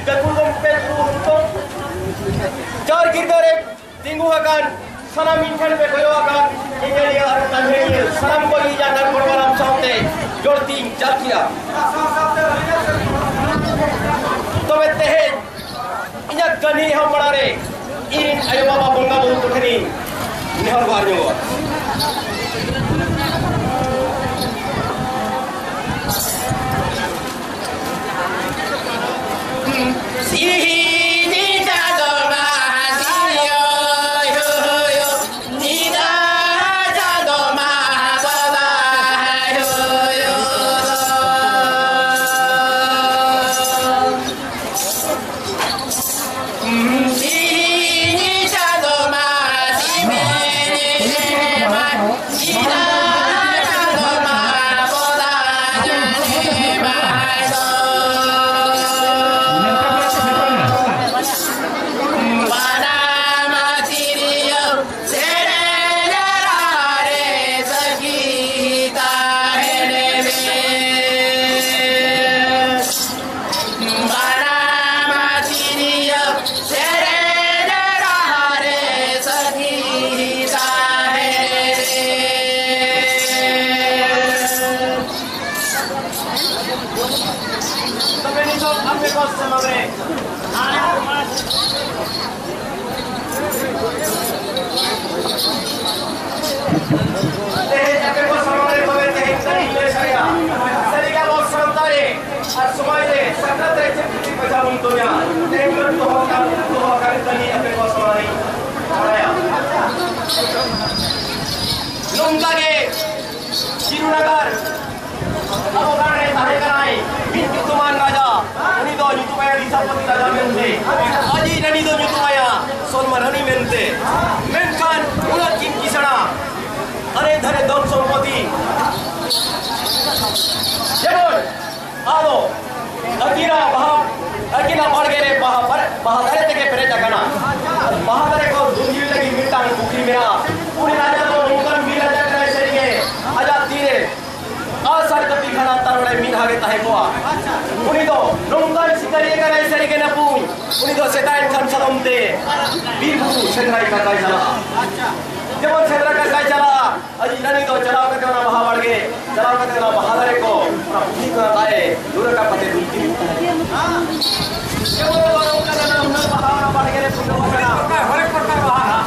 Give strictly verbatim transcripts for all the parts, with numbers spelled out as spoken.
ᱜᱟᱹᱠᱷᱩᱲ ᱜᱚᱢᱠᱮ ᱜᱩᱨᱩ ᱦᱚᱯᱚᱱ, ᱪᱟᱨ ᱜᱤᱨᱫᱟᱹ ᱨᱮ ᱛᱤᱸᱜᱩ ᱟᱠᱟᱱ ᱥᱟᱱᱟᱢ ᱤᱧ ᱴᱷᱮᱱ ᱯᱮ ᱠᱚᱭᱚᱜ ᱟᱠᱟᱱ ᱤᱧ ᱧᱮᱞᱤᱭᱟᱹ ᱟᱨ ᱛᱟᱧᱦᱮᱲᱤᱭᱟᱹ ᱥᱟᱱᱟᱢ ᱠᱚ ᱤᱧ ᱡᱟᱸᱜᱟ ᱠᱚ ᱢᱟᱨᱟᱝ ᱥᱟᱶᱛᱮ ᱡᱚᱲ ᱛᱤᱧ ᱪᱟᱞ ᱠᱮᱜᱼᱟ᱾ ᱛᱚᱵᱮ ᱛᱮᱦᱮᱧ ᱤᱧᱟᱹᱜ ᱠᱟᱹᱦᱱᱤ ᱮᱦᱚᱵ ᱢᱟᱲᱟᱝ ᱨᱮ ᱤᱧ ᱨᱮᱱ ᱟᱭᱳ ᱵᱟᱵᱟ ᱵᱚᱸᱜᱟ ᱵᱩᱨᱩ ᱠᱚ ᱴᱷᱮᱱᱤᱧ ᱱᱮᱦᱚᱨ ᱡᱚᱦᱟᱨ ᱧᱚᱜᱚᱜᱼᱟ᱾ ᱛᱚᱵᱮ ᱱᱤᱛᱚᱜ ᱟᱯᱮ ᱠᱚ ᱥᱟᱢᱟᱝ ᱨᱮ ᱛᱮᱦᱮᱧ ᱟᱯᱮ ᱠᱚ ᱥᱟᱢᱟᱝ ᱨᱮ ᱛᱚᱵᱮ ᱛᱮᱦᱮᱧ ᱠᱟᱹᱴᱤᱡ ᱞᱟᱹᱭ ᱥᱟᱰᱮᱭᱟ᱾ ᱥᱟᱹᱨᱤᱜᱮ ᱟᱵᱚ ᱥᱟᱶᱛᱟ ᱨᱮ ᱟᱨ ᱥᱚᱢᱟᱡᱽ ᱨᱮ ᱥᱟᱠᱨᱟᱛ ᱨᱮ ᱪᱮᱫ ᱠᱷᱟᱹᱛᱤᱨ ᱯᱮ ᱡᱟᱦᱟᱸ ᱵᱚᱱ ᱠᱟᱹᱢᱤᱭᱟ? ᱛᱮᱦᱮᱧ ᱫᱚ ᱫᱚᱦᱚ ᱠᱟᱜ, ᱫᱚᱦᱚ ᱟᱠᱟᱱ ᱠᱟᱹᱢᱤ ᱟᱯᱮ ᱠᱚ ᱥᱟᱢᱟᱝ ᱨᱤᱧ ᱵᱟᱲᱟᱭᱟ᱾ ᱱᱚᱝᱠᱟ ᱜᱮ ᱪᱤᱨᱩ ᱱᱟᱜᱟᱨ ᱟᱵᱚ ᱜᱟᱲ ᱨᱮ ᱛᱟᱦᱮᱸ ᱠᱟᱱᱟᱭ ᱢᱤᱫ ᱧᱩᱛᱩᱢᱟᱱ ᱨᱟᱡᱟ᱾ ᱩᱱᱤ ᱫᱚ ᱧᱩᱛᱩᱢᱟᱭᱟ ᱨᱤᱥᱟᱯᱚᱛᱤ ᱨᱟᱡᱟ ᱢᱮᱱᱛᱮ᱾ ᱟᱡᱤᱡ ᱨᱟᱹᱱᱤ ᱫᱚ ᱧᱩᱛᱩᱢᱟᱭᱟ ᱥᱚᱞᱢᱟ ᱨᱟᱹᱱᱤ ᱢᱮᱱᱛᱮ᱾ ᱢᱮᱱᱠᱷᱟᱱ ᱩᱱᱟᱹᱜ ᱠᱤᱱ ᱠᱤᱥᱟᱹᱬᱟ, ᱟᱱᱮ ᱫᱷᱟᱱᱮ ᱫᱷᱚᱱ ᱥᱚᱢᱯᱚᱛᱤ᱾ ᱡᱮᱢᱚᱱ ᱟᱫᱚ ᱟᱹᱠᱤᱱᱟᱜ ᱵᱟᱦᱟ, ᱟᱹᱠᱤᱱᱟᱜ ᱵᱟᱲᱜᱮ ᱨᱮ ᱵᱟᱦᱟ, ᱵᱟᱦᱟ ᱫᱟᱨᱮ ᱛᱮᱜᱮ ᱯᱮᱨᱮᱡ ᱟᱠᱟᱱᱟ᱾ ᱵᱟᱦᱟ ᱫᱟᱨᱮ ᱠᱚ ᱫᱩᱱᱡᱤᱞ ᱞᱟᱹᱜᱤᱫ ᱢᱤᱫᱴᱟᱝ ᱯᱩᱠᱷᱨᱤ ᱢᱮᱱᱟᱜᱼᱟ᱾ ᱩᱱᱤ ᱨᱟᱡᱟ ᱫᱚ ᱱᱚᱝᱠᱟᱱ ᱵᱤᱨ ᱨᱟᱡᱟ ᱠᱟᱱᱟᱭ, ᱥᱟᱹᱨᱤᱜᱮ ᱟᱡᱟᱜ ᱛᱤᱨᱮ ᱟᱜᱼᱥᱟᱨ ᱠᱟᱹᱯᱤ ᱠᱷᱟᱱᱟ ᱛᱟᱨᱣᱟᱲᱮ ᱢᱤᱫ ᱦᱟᱜᱮ ᱛᱟᱦᱮᱸ ᱠᱚᱜᱼᱟ᱾ ᱩᱱᱤ ᱫᱚ ᱱᱚᱝᱠᱟᱱ ᱥᱤᱠᱟᱹᱨᱤᱭᱟᱹ ᱠᱟᱱᱟᱭ, ᱥᱟᱹᱨᱤ ᱜᱮ ᱱᱟᱯᱩᱭ᱾ ᱩᱱᱤ ᱫᱚ ᱥᱮᱛᱟᱜ ᱮᱱ ᱠᱷᱟᱱ ᱥᱟᱫᱚᱢ ᱛᱮ ᱵᱤᱨ ᱵᱩᱨᱩ ᱥᱮᱸᱫᱽᱨᱟᱭ ᱠᱟᱨᱠᱟᱭ ᱪᱟᱞᱟᱜᱼᱟ᱾ ᱡᱮᱢᱚᱱ ᱥᱮᱸᱫᱽᱨᱟ ᱠᱟᱨᱠᱟᱭ ᱪᱟᱞᱟᱜᱼᱟ, ᱟᱡᱤᱡ ᱨᱟᱹᱱᱤ ᱫᱚ ᱪᱟᱞᱟᱣ ᱠᱟᱛᱮ ᱚᱱᱟ ᱵᱟᱦᱟ ᱵᱟᱲᱜᱮ, ᱪᱟᱞᱟᱣ ᱠᱟᱛᱮ ᱚᱱᱟ ᱵᱟᱦᱟ ᱫᱟᱨᱮ ᱠᱚ, ᱚᱱᱟ ᱯᱩᱛᱷᱤ ᱠᱚ ᱫᱟᱜ ᱮ ᱫᱩᱞ ᱨᱟᱠᱟᱵ ᱠᱟᱛᱮ ᱫᱩᱞ ᱠᱤᱱ ᱛᱟᱦᱮᱸᱫ᱾ ᱡᱮᱢᱚᱱ ᱱᱚᱝᱠᱟ ᱱᱟᱱᱟ ᱦᱩᱱᱟᱹᱨ ᱵᱟᱦᱟ ᱚᱱᱟ ᱵᱟᱲᱜᱮ ᱨᱮ ᱯᱷᱩᱴᱟᱹᱣ ᱟᱠᱟᱱᱟ᱾ ᱦᱚᱨᱮᱠ ᱯᱨᱚᱠᱟᱨ ᱵᱟᱦᱟ᱾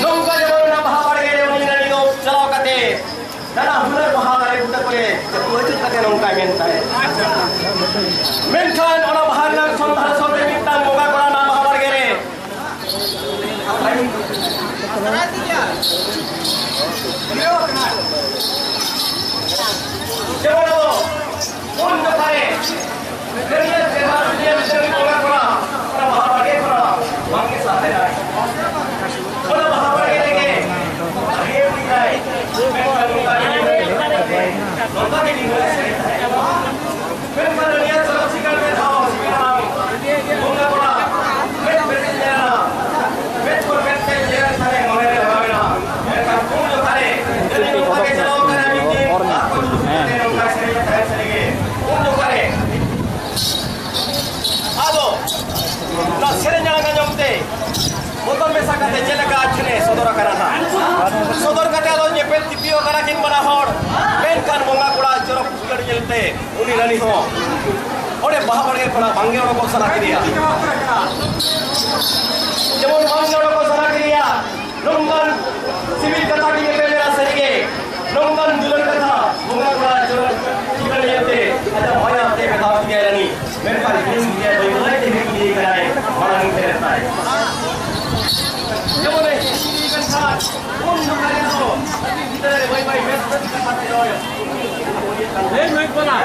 ᱱᱚᱝᱠᱟ ᱡᱮᱢᱚᱱ ᱚᱱᱟ ᱵᱟᱦᱟ ᱵᱟᱲᱜᱮ ᱨᱮ ᱩᱱᱤ ᱨᱟᱹᱱᱤ ᱫᱚ ᱪᱟᱞᱟᱣ ᱠᱟᱛᱮ ᱱᱟᱱᱟ ᱦᱩᱱᱟᱹᱨ ᱵᱟᱦᱟ ᱫᱟᱨᱮ ᱵᱩᱴᱟᱹ ᱠᱚᱨᱮ ᱟᱹᱪᱩᱨ ᱠᱟᱛᱮ ᱱᱚᱝᱠᱟᱭ ᱢᱮᱱ ᱛᱟᱦᱮᱸᱫ᱾ ᱢᱮᱱᱠᱷᱟᱱ ᱚᱱᱟ ᱵᱟᱦᱟ ᱨᱮᱱᱟᱜ ᱥᱚᱱᱫᱷᱟᱲ ᱥᱚ ᱛᱮ ᱢᱤᱫᱴᱟᱝ ᱵᱚᱸᱜᱟ ᱠᱚᱲᱟ ᱚᱱᱟ ᱵᱟᱦᱟ ᱵᱟᱲᱜᱮ ᱨᱮ ᱡᱮᱢᱚᱱ ᱟᱵᱚ ᱩᱱ ᱡᱚᱠᱷᱟ ᱨᱮ ᱦᱟᱹᱨᱭᱟᱹᱲ ᱥᱮᱨᱢᱟ ᱨᱮ ᱧᱮᱞ ᱡᱚᱝ ᱵᱚᱸᱜᱟ ᱠᱚᱲᱟ, ᱚᱱᱟ ᱵᱟᱦᱟ ᱵᱟᱲᱜᱮ ᱠᱷᱚᱱᱟᱜ ᱵᱟᱝ ᱜᱮ ᱥᱟᱦᱟ ᱞᱮᱱᱟᱭ᱾ ᱚᱱᱟ ᱵᱟᱦᱟ ᱵᱟᱲᱜᱮ ᱨᱮᱜᱮ ᱟᱹᱰᱤ ᱮ ᱯᱮᱲᱟᱭ ᱢᱮᱱᱠᱷᱟᱱ ᱱᱚᱝᱠᱟ ᱜᱮ ᱱᱚᱝᱠᱟ ᱜᱮ ᱱᱤᱝᱜᱟᱹ ᱥᱮᱨᱮᱧ ᱛᱟᱦᱮᱸ᱾ ᱢᱮᱱᱠᱷᱟᱱ ᱱᱤᱭᱟᱹ ᱪᱚᱨᱚᱠ ᱥᱤᱠᱟᱨ ᱢᱮᱫ ᱦᱚᱸ ᱥᱤᱵᱤᱞ ᱟᱱᱟᱝ ᱵᱚᱸᱜᱟ ᱠᱚᱲᱟ ᱢᱮᱫ ᱯᱮᱨᱮᱡ ᱧᱮᱞ ᱮᱱᱟ, ᱢᱮᱫ ᱠᱷᱚᱱ ᱢᱮᱫ ᱛᱮ ᱧᱮᱞ ᱮᱱ ᱠᱷᱟᱱᱮ ᱢᱚᱱᱮ ᱨᱮ ᱵᱷᱟᱵᱽ ᱮᱱᱟ᱾ ᱢᱮᱱᱠᱷᱟᱱ ᱩᱱ ᱡᱚᱠᱷᱟ ᱨᱮ ᱡᱟᱹᱱᱤᱡ ᱱᱚᱝᱠᱟ ᱜᱮ ᱪᱟᱞᱟᱣ ᱠᱟᱱᱟ ᱢᱤᱫ ᱫᱤᱱ, ᱟᱨ ᱠᱚ ᱫᱩᱲᱩᱵ ᱠᱟᱛᱮ ᱱᱚᱝᱠᱟ ᱥᱮᱨᱮᱧ ᱛᱟᱦᱮᱸ ᱥᱟᱹᱨᱤ ᱜᱮ᱾ ᱩᱱ ᱡᱚᱠᱷᱟ ᱚᱱᱟ ᱵᱟᱝᱜᱮ ᱚᱰᱚᱠᱚᱜ ᱥᱟᱱᱟ ᱠᱮᱫᱮᱭᱟ᱾ ᱡᱮᱢᱚᱱ ᱵᱟᱝᱜᱮ ᱚᱰᱚᱠᱚᱜ ᱥᱟᱱᱟ ᱠᱮᱫᱮᱭᱟ, ᱱᱚᱝᱠᱟᱱ ᱥᱤᱵᱤᱞ ᱠᱟᱛᱷᱟ ᱜᱮ ᱢᱮᱱ ᱞᱮᱫᱟ ᱥᱟᱹᱨᱤᱜᱮ, ᱱᱚᱝᱠᱟᱱ ᱫᱩᱞᱟᱹᱲ ᱠᱟᱛᱷᱟ ᱵᱚᱸᱜᱟ ᱠᱚᱲᱟ ᱪᱚᱨᱚᱱ ᱪᱤᱠᱟᱹᱲ ᱧᱮᱞᱛᱮ ᱟᱡᱟᱜ ᱢᱟᱭᱟ ᱛᱮ ᱢᱮᱛᱟ ᱫᱮᱭᱟᱭ ᱨᱟᱱᱤ, ᱢᱮᱱᱠᱷᱟᱱ ᱡᱤᱱᱤᱥ ᱜᱮ ᱵᱟᱹᱭ ᱵᱟᱹᱭ ᱛᱮ ᱦᱤᱲᱤᱧ ᱤᱫᱤᱭ ᱠᱟᱱᱟᱭ, ᱢᱟᱲᱟᱝ ᱤᱧ ᱥᱮᱱ ᱞᱮᱱ ᱛᱟᱭ᱾ ᱡᱮᱢᱚᱱ ᱮ ᱦᱤᱲᱤᱧ ᱤᱫᱤᱭ ᱠᱟᱱ ᱠᱷᱟᱱ, ᱩᱱ ᱡᱚᱠᱷᱟᱡ ᱫᱚ ᱟᱹᱰᱤ ᱵᱷᱤᱛᱟᱹᱨ ᱨᱮ ᱵᱟᱹᱭ ᱵᱟᱹᱭ ᱵᱮᱥ ᱵᱮᱥ ᱠᱟᱛᱷᱟ ᱛᱮ ᱨᱚᱲ᱾ ᱮᱭ ᱢᱟᱹᱭ ᱠᱚᱲᱟ,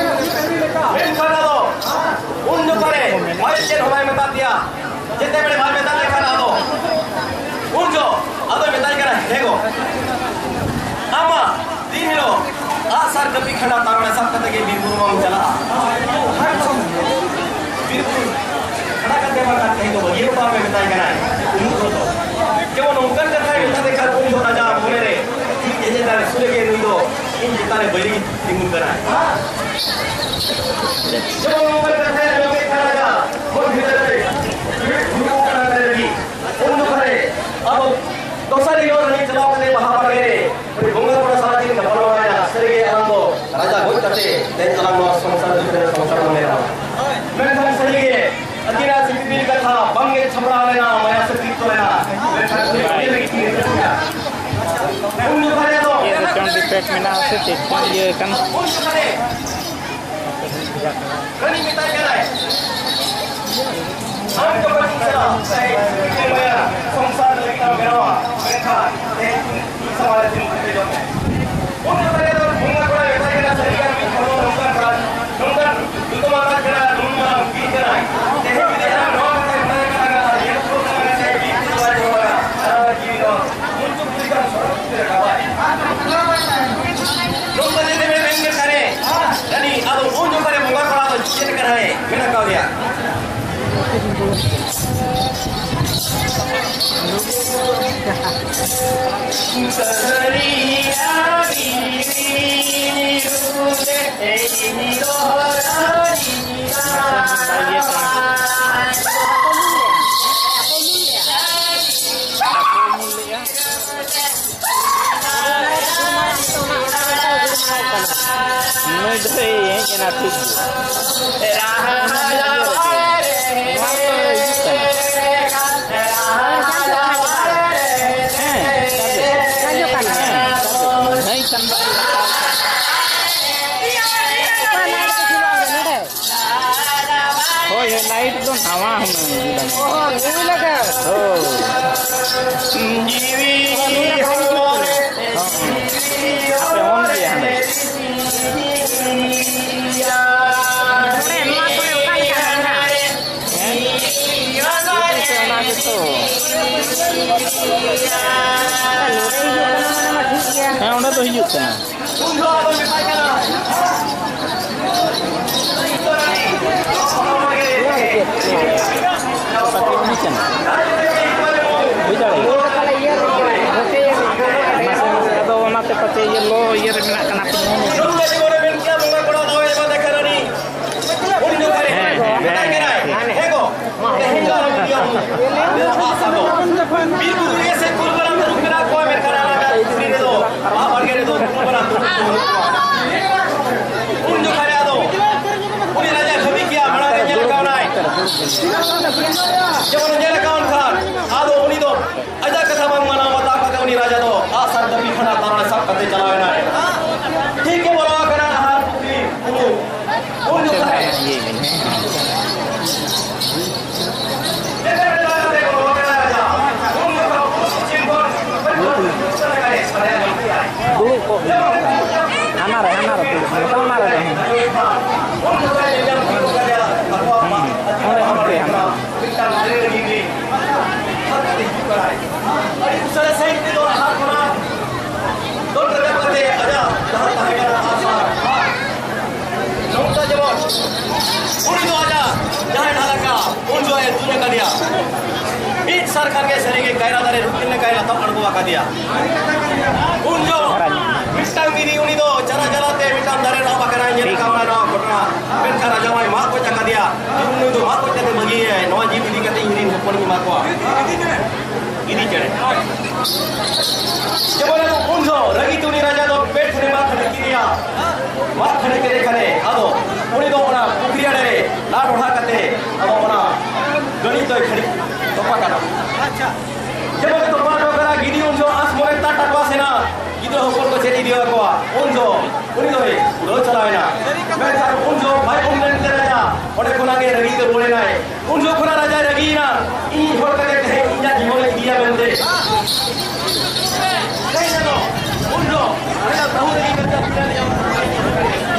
ᱢᱮᱱᱠᱷᱟᱱ ᱟᱫᱚ ᱩᱱ ᱡᱚᱠᱷᱚᱱ ᱨᱮ ᱵᱟᱭ ᱪᱮᱫ ᱦᱚᱸ ᱵᱟᱭ ᱢᱮᱛᱟ ᱫᱮᱭᱟ᱾ ᱡᱮᱛᱮ ᱵᱮᱲᱮ ᱵᱟᱭ ᱢᱮᱛᱟ ᱫᱮ ᱠᱷᱟᱱ ᱟᱫᱚ ᱩᱱ ᱡᱚ ᱟᱫᱚᱭ ᱢᱮᱛᱟᱭ ᱠᱟᱱᱟ, "ᱦᱮᱸ ᱜᱚ, ᱟᱢᱟᱜ ᱫᱤᱱ ᱦᱤᱞᱳᱜ ᱟᱜ ᱥᱟᱨ ᱠᱟᱹᱯᱤ ᱠᱷᱟᱸᱰᱟ ᱛᱟᱨᱣᱟᱲᱮ ᱥᱟᱵ ᱠᱟᱛᱮ ᱜᱮ ᱵᱤᱨ ᱵᱩᱨᱩ ᱢᱟᱢ ᱪᱟᱞᱟᱜᱼᱟ᱾ ᱵᱤᱨ ᱵᱩᱨᱩ ᱠᱷᱟᱸᱰᱟ ᱠᱟᱛᱮ ᱵᱟᱝ ᱠᱷᱟᱱ ᱛᱮᱦᱮᱧ ᱫᱚ ᱵᱟᱹᱜᱤ ᱦᱚᱴᱚ ᱟᱢᱮ" ᱢᱮᱛᱟᱭ ᱠᱟᱱᱟᱭ᱾ ᱩᱱ ᱡᱚ ᱫᱚ ᱡᱮᱢᱚᱱ ᱚᱱᱠᱟᱱ ᱠᱟᱛᱷᱟᱭ ᱢᱮᱛᱟ ᱫᱮ ᱠᱷᱟᱱ ᱩᱱ ᱡᱚ ᱨᱟᱡᱟ ᱢᱚᱱᱮ ᱨᱮ ᱢᱤᱫ ᱡᱮᱡᱮ ᱫᱟᱨᱮ ᱥᱩᱨ ᱨᱮᱜᱮ ᱱᱩᱭ ᱫᱚ ᱤᱧ ᱪᱮᱛᱟᱱ ᱨᱮ ᱵᱟᱹᱭᱨᱤ ᱛᱤᱸᱜᱩᱱ ᱠᱟᱱᱟ᱾ ᱡᱮᱢᱚᱱ ᱱᱚᱝᱠᱟᱱ ᱠᱟᱛᱷᱟᱭ ᱟᱸᱡᱚᱢ ᱠᱮᱫ ᱠᱷᱟᱱ ᱨᱟᱡᱟ ᱢᱚᱱ ᱵᱷᱤᱛᱟᱹᱨ ᱨᱮ ᱵᱷᱩᱲᱩ ᱠᱟᱱᱟ ᱨᱟᱹᱜᱤ᱾ ᱩᱱ ᱡᱚᱠᱷᱚᱱ ᱨᱮ ᱟᱫᱚ ᱫᱚᱥᱟᱨ ᱦᱤᱞᱳᱜ ᱨᱟᱹᱱᱤ ᱪᱟᱞᱟᱣ ᱠᱟᱛᱮ ᱵᱟᱦᱟ ᱵᱟᱲᱜᱮ ᱨᱮ ᱩᱱᱤ ᱵᱚᱸᱜᱟ ᱠᱚᱲᱟ ᱥᱟᱞᱟᱜ ᱠᱤᱱ ᱜᱟᱯᱟᱞ ᱢᱟᱨᱟᱣ ᱮᱱᱟ᱾ ᱥᱟᱹᱨᱤᱜᱮ ᱟᱞᱟᱝ ᱫᱚ ᱨᱟᱡᱟ ᱜᱚᱡ ᱠᱟᱛᱮ ᱛᱮᱦᱮᱧ ᱟᱞᱟᱝ ᱱᱚᱣᱟ ᱥᱚᱝᱥᱟᱨ ᱫᱩᱠ ᱨᱮ ᱥᱚᱝᱥᱟᱨ ᱵᱚᱱ ᱧᱮᱞᱟ᱾ ᱢᱮᱱᱠᱷᱟᱱ ᱥᱟᱹᱨᱤᱜᱮ ᱟᱹᱠᱤᱱᱟᱜ ᱥᱤᱯᱤᱵᱤᱞ ᱠᱟᱛᱷᱟ ᱵᱟᱝᱜᱮ ᱪᱷᱟᱯᱲᱟᱣ ᱞᱮᱱᱟ, ᱢᱟᱭᱟ ᱥᱮ ᱛᱤᱨᱛᱚ ᱞᱮᱱᱟ᱾ ᱢᱮᱱᱠᱷᱟᱱ ᱩᱱᱤ ᱵᱷᱟᱜᱮ ᱞᱟᱹᱜᱤᱫ ᱠᱤᱱ ᱨᱤᱠᱟᱹ ᱠᱮᱫᱟ᱾ ᱩᱱ ᱡᱚᱠᱷᱟᱡ ᱟᱫᱚ ᱤᱭᱟᱹ ᱫᱚ ᱪᱚᱱᱰᱤ ᱯᱮᱴ ᱢᱮᱱᱟᱜᱼᱟ ᱥᱮ ᱪᱮᱫ ᱪᱚᱝ ᱤᱭᱟᱹ ᱠᱟᱱᱟ? ᱩᱱ ᱡᱚᱠᱷᱟᱡ ᱨᱟᱹᱱᱤ ᱢᱮᱛᱟᱭ ᱠᱟᱱᱟᱭ, ᱟᱢ ᱡᱚᱠᱷᱚᱱ ᱤᱧ ᱥᱟᱞᱟᱜ ᱥᱮ ᱤᱧ ᱥᱚᱝᱥᱟᱨ ᱞᱟᱹᱜᱤᱫ ᱮᱢ ᱵᱮᱱᱟᱣᱟ, ᱢᱮᱱᱠᱷᱟᱱ ᱛᱮᱦᱮᱧ ᱤᱧ ᱥᱟᱢᱟᱝ ᱨᱮ ᱛᱤᱸᱜᱩ ᱠᱮᱴᱮᱡᱚᱜ ᱢᱮ᱾ ᱩᱱ ᱡᱚᱠᱷᱟᱡ ᱫᱚ ᱵᱚᱸᱜᱟ ᱠᱚᱲᱟᱭ ᱢᱮᱛᱟᱭ ᱠᱟᱱᱟ, "ᱥᱟᱹᱨᱤᱜᱮ ᱢᱤᱫ ᱦᱚᱲ ᱱᱚᱝᱠᱟᱱ ᱠᱟᱱᱟ, ᱱᱚᱝᱠᱟᱱ ᱧᱩᱛᱩᱢᱟᱱ ᱠᱟᱱᱟ, ᱱᱩᱱ ᱢᱟᱨᱟᱝ ᱵᱤᱨ ᱠᱟᱱᱟᱭ᱾ ᱛᱮᱦᱮᱧ ᱡᱩᱫᱤ ᱟᱢ ᱱᱚᱣᱟ ᱠᱟᱛᱷᱟᱭ ᱢᱮᱛᱟᱭ ᱠᱟᱱᱟ, ᱟᱨ ᱧᱮᱞ ᱠᱚ ᱠᱟᱱᱟ, ᱥᱮ ᱵᱤᱨ ᱠᱚ ᱵᱟᱭ ᱫᱚᱦᱚ ᱠᱟᱜᱼᱟ, ᱟᱨ ᱡᱤᱣᱤ ᱫᱚ ᱩᱱ ᱡᱚᱠᱷᱚᱡ ᱠᱟᱱ ᱥᱚᱲᱚᱠ ᱛᱮ ᱨᱟᱠᱟᱵᱟᱭ᱾" ᱱᱚᱝᱠᱟ ᱡᱩᱫᱤ ᱢᱮᱱ ᱢᱮᱱ ᱠᱟᱱᱮ, ᱡᱟᱹᱱᱤᱡ ᱟᱫᱚ ᱩᱱ ᱡᱚᱠᱷᱚᱡ ᱨᱮ ᱵᱚᱸᱜᱟ ᱠᱚᱲᱟ ᱫᱚ ᱪᱮᱫ ᱞᱮᱠᱟ ᱱᱩᱭ ᱫᱚᱭ ᱦᱮᱡ ᱮᱱᱟ ᱴᱷᱤᱠ ᱜᱮ᱾ ᱱᱚᱣᱟ ᱫᱚ ᱦᱤᱡᱩᱜ ᱠᱟᱱᱟ᱾ ᱦᱮᱸ, ᱦᱮᱸ, ᱦᱮᱸ, ᱦᱮᱸ᱾ ᱦᱳᱭ, ᱦᱳᱭ, light ᱫᱚ ᱱᱟᱣᱟ ᱦᱩᱱᱟᱹᱝ ᱟᱹᱜᱩ ᱞᱟᱝ ᱚ, ᱱᱩᱭ ᱞᱟᱜᱟᱣ᱾ ᱦᱳᱭ᱾ ᱦᱚᱸ, ᱦᱚᱸ᱾ ᱟᱯᱮ ᱦᱚᱸ ᱜᱮ ᱦᱟᱸᱰᱮ᱾ ᱱᱚᱰᱮ ᱱᱚᱣᱟ ᱠᱚᱨᱮ ᱚᱠᱟ ᱞᱮᱠᱟ ᱢᱮᱱᱟᱜᱼᱟ? ᱦᱮᱸ? ᱥᱮ ᱚᱱᱟ ᱜᱮᱛᱚ᱾ ᱱᱚᱰᱮ ᱦᱤᱡᱩᱜ ᱠᱟᱱᱟ, ᱢᱟᱱᱮ ᱢᱟ ᱴᱷᱤᱠ ᱜᱮᱭᱟ᱾ ᱦᱮᱸ, ᱚᱸᱰᱮ ᱫᱚ ᱦᱤᱡᱩᱜ ᱠᱟᱱᱟ᱾ ᱵᱩᱡᱽ ᱫᱟᱲᱮᱭᱟᱜ ᱠᱟᱱᱟ᱾ ᱟᱫᱚ ᱚᱱᱟᱛᱮ ᱯᱟᱪᱮ ᱤᱭᱟᱹ ᱞᱚ ᱤᱭᱟᱹ ᱨᱮ ᱢᱮᱱᱟᱜ ᱠᱟᱱᱟ᱾ ᱩᱱ ᱡᱚᱠᱷᱟᱡ ᱦᱮᱸ, ᱦᱮᱸ, ᱢᱮᱛᱟᱭ ᱠᱟᱱᱟᱭ, ᱦᱮᱸ ᱜᱚ, ᱛᱮᱦᱮᱧ ᱫᱚ ᱟᱞᱚᱢ ᱤᱫᱤᱭᱟ ᱩᱱᱤ᱾ ᱟᱥᱟ ᱫᱚ᱾ ᱵᱤᱨ ᱵᱩᱨᱩ ᱨᱮᱜᱮ ᱥᱮ ᱠᱩᱞ ᱵᱟᱱᱟ ᱛᱟᱹᱨᱩᱵ ᱢᱮᱱᱟᱜ ᱠᱚᱣᱟ, ᱢᱮᱱᱠᱷᱟᱱ ᱟᱞᱟᱝᱟᱜ ᱯᱩᱠᱷᱨᱤ ᱨᱮᱫᱚ, ᱵᱟᱦᱟ ᱵᱟᱲᱜᱮ ᱨᱮᱫᱚ ᱠᱩᱞ ᱵᱟᱱᱟ ᱛᱟᱹᱨᱩᱵ ᱠᱚ ᱵᱟᱹᱱᱩᱜ ᱠᱚᱣᱟ᱾ ᱩᱱ ᱡᱚᱠᱷᱟᱡ ᱟᱫᱚ ᱩᱱᱤ ᱨᱟᱡᱟᱭ ᱵᱷᱟᱹᱵᱤ ᱠᱮᱜᱼᱟ, ᱢᱟᱲᱟᱝ ᱨᱮ ᱧᱮᱞ ᱠᱟᱣᱱᱟᱭ, ᱡᱮᱢᱚᱱ ᱧᱮᱞ ᱠᱟᱣᱱ ᱠᱷᱟᱱ, ᱟᱫᱚ ᱩᱱᱤ ᱫᱚ ᱟᱡᱟᱜ ᱠᱟᱛᱷᱟ ᱵᱟᱝ ᱢᱟᱱᱟᱣ ᱵᱟᱛᱟᱣ ᱠᱟᱛᱮ ᱩᱱᱤ ᱨᱟᱡᱟ ᱫᱚ ᱟᱜᱼᱥᱟᱨ ᱠᱟᱹᱯᱤ ᱠᱷᱟᱱᱟ ᱛᱟᱨᱣᱟᱲᱮ ᱥᱟᱵ ᱠᱟᱛᱮ ᱪᱟᱞᱟᱣ ᱮᱱᱟᱭ᱾ ᱴᱷᱤᱠ ᱜᱮ ᱵᱚᱞᱚ ᱟᱠᱟᱱᱟ ᱟᱦᱟᱨ ᱯᱩᱠᱷᱨᱤ ᱵᱩᱨᱩ᱾ ᱩᱱ ᱡᱚᱠᱷᱟᱡ ᱤᱭᱟᱹ ᱠᱟᱱᱟ᱾ ᱡᱮᱛᱮ ᱵᱮᱲᱟ ᱠᱟᱛᱮ ᱵᱚᱞᱚ ᱟᱠᱟᱱᱟ ᱨᱟᱡᱟ᱾ ᱩᱱ ᱡᱚᱠᱷᱟᱡ ᱯᱩᱨᱩᱵ ᱯᱚᱪᱷᱤᱢ ᱠᱷᱚᱱ ᱫᱩᱲᱩᱵ ᱠᱚᱜ ᱢᱮ᱾ ᱦᱟᱱᱟ ᱨᱮ, ᱦᱟᱱᱟ ᱨᱮ ᱫᱩᱲᱩᱵ ᱢᱮ᱾ ᱚᱱᱟ ᱨᱮ ᱫᱚ ᱦᱮᱸ᱾ ᱩᱱ ᱡᱚᱠᱷᱟᱡ ᱧᱮᱞ ᱧᱟᱢ ᱠᱮᱫ ᱠᱚᱣᱟ ᱡᱮ ᱟᱠᱚᱣᱟᱜ ᱦᱩᱸ᱾ ᱚᱸᱰᱮ, ᱚᱸᱰᱮ, ᱦᱟᱱᱟ ᱨᱮ᱾ ᱢᱤᱫᱴᱟᱝ ᱫᱟᱨᱮ ᱨᱮ ᱜᱤᱛᱤᱡ ᱦᱟᱨ ᱠᱟᱛᱮ ᱦᱤᱡᱩᱜ ᱠᱟᱱᱟᱭ᱾ ᱟᱹᱰᱤ ᱩᱥᱟᱹᱨᱟ ᱥᱟᱺᱦᱤᱡ ᱛᱮᱫᱚ ᱟᱦᱟᱨ ᱠᱷᱚᱱᱟᱜ ᱫᱚᱱ ᱨᱟᱠᱟᱵ ᱠᱟᱛᱮ ᱟᱡᱟᱜ ᱡᱟᱦᱟᱸ ᱛᱟᱦᱮᱸ ᱠᱟᱱᱟ ᱟᱜᱼᱥᱟᱨ, ᱱᱚᱝᱠᱟ ᱡᱮᱢᱚᱱ ᱩᱱᱤ ᱫᱚ ᱟᱡᱟᱜ ᱡᱟᱦᱟᱸᱭ ᱰᱷᱟᱞᱟᱠᱟ ᱩᱱ ᱡᱚᱦᱚᱜ ᱮ ᱛᱩᱧ ᱟᱠᱟᱫᱮᱭᱟ᱾ ᱢᱤᱫ ᱥᱟᱨ ᱠᱷᱟᱱ ᱜᱮ ᱥᱟᱹᱨᱤ ᱜᱮ ᱠᱟᱭᱨᱟ ᱫᱟᱨᱮ ᱨᱩᱠᱤᱱ ᱞᱮᱠᱟᱭ ᱞᱟᱛᱟᱢ ᱟᱬᱜᱚ ᱟᱠᱟᱫᱮᱭᱟ᱾ ᱩᱱ ᱡᱚᱦᱚᱜ ᱢᱤᱫᱴᱟᱝ ᱜᱤᱫᱤ ᱩᱱᱤ ᱫᱚ ᱪᱟᱨᱟ ᱪᱟᱨᱟ ᱛᱮ ᱢᱤᱫᱴᱟᱝ ᱫᱟᱨᱮ ᱨᱮ ᱟᱵ ᱟᱠᱟᱱᱟᱭ, ᱧᱮᱞ ᱟᱠᱟᱫ ᱵᱚᱱᱟ ᱱᱚᱣᱟ ᱜᱷᱚᱴᱚᱱᱟ᱾ ᱢᱮᱱᱠᱷᱟᱱ ᱨᱟᱡᱟ ᱢᱟᱭ ᱢᱟᱜ ᱜᱚᱡ ᱟᱠᱟᱫᱮᱭᱟ᱾ ᱩᱱᱤ ᱫᱚ ᱢᱟᱜ ᱜᱚᱡ ᱠᱟᱛᱮ ᱵᱟᱹᱜᱤᱭᱟᱭ, ᱱᱚᱣᱟ ᱡᱤᱵᱽ ᱤᱫᱤ ᱠᱟᱛᱮ ᱤᱧ ᱨᱤᱱ ᱦᱚᱯᱚᱱᱤᱧ ᱮᱢᱟ ᱠᱚᱣᱟ᱾ ᱜᱤᱫᱤ ᱪᱮᱬᱮ᱾ ᱡᱮᱢᱚᱱ ᱩᱱ ᱡᱚᱦᱚᱜ ᱨᱟᱹᱜᱤ ᱛᱮ ᱩᱱᱤ ᱨᱟᱡᱟ ᱫᱚ ᱯᱮ ᱴᱷᱮᱱᱮ ᱢᱟᱜ ᱠᱷᱟᱹᱲᱤ ᱠᱮᱫᱮᱭᱟ᱾ ᱢᱟᱜ ᱠᱷᱟᱹᱲᱤ ᱠᱮᱫᱮ ᱠᱷᱟᱱᱮ ᱟᱫᱚ ᱩᱱᱤ ᱫᱚ ᱚᱱᱟ ᱯᱩᱠᱷᱨᱤ ᱟᱲᱮ ᱨᱮ ᱞᱟ ᱰᱚᱰᱷᱟ ᱠᱟᱛᱮ ᱟᱫᱚ ᱚᱱᱟ ᱜᱟᱹᱰᱤ ᱫᱚᱭ ᱠᱷᱟᱹᱲᱤ ᱛᱚᱯᱟ ᱠᱟᱫᱟ᱾ ᱡᱮᱢᱚᱱ ᱛᱚᱯᱟ ᱦᱚᱴᱚ ᱠᱟᱫᱟ, ᱜᱤᱫᱤ ᱩᱱ ᱡᱚᱦᱚᱜ ᱟᱸᱥ ᱢᱚᱱᱮ ᱛᱟ ᱴᱟᱴᱣᱟᱥ ᱮᱱᱟ, ᱜᱤᱫᱽᱨᱟᱹ ᱦᱚᱯᱚᱱ ᱠᱚ ᱪᱮᱫ ᱤᱫᱤ ᱟᱠᱚᱣᱟ᱾ ᱩᱱ ᱡᱚᱦᱚᱜ ᱩᱱᱤ ᱫᱚᱭ ᱩᱰᱟᱹᱣ ᱪᱟᱞᱟᱣ ᱮᱱᱟ᱾ ᱢᱮᱱᱠᱷᱟᱱ ᱩᱱ ᱡᱚᱦᱚᱜ ᱵᱟᱭ ᱩᱢ ᱞᱮᱱ ᱛᱮ ᱨᱟᱡᱟ ᱚᱸᱰᱮ ᱠᱷᱚᱱᱟᱜ ᱜᱮ ᱨᱟᱹᱜᱤ ᱛᱮ ᱨᱩᱣᱟᱹᱲ ᱮᱱᱟᱭ᱾ ᱩᱱ ᱡᱚᱦᱚᱜ ᱠᱷᱚᱱᱟᱜ ᱨᱟᱡᱟᱭ ᱨᱟᱹᱜᱤᱭᱮᱱᱟ, ᱤᱧ ᱦᱚᱲ ᱠᱟᱛᱮ ᱛᱮᱦᱮᱧ ᱤᱧᱟᱜ ᱡᱤᱵᱚᱱᱮ ᱤᱫᱤᱭᱟ ᱢᱮᱱᱛᱮ᱾ ᱞᱟᱹᱭ ᱮᱫᱟ ᱫᱚ, ᱩᱱ ᱡᱚᱦᱚᱜ ᱨᱟᱡᱟ ᱵᱟᱹᱦᱩ ᱨᱟᱹᱜᱤ ᱠᱟᱛᱮ ᱟᱹᱠᱤᱱ ᱨᱮᱱ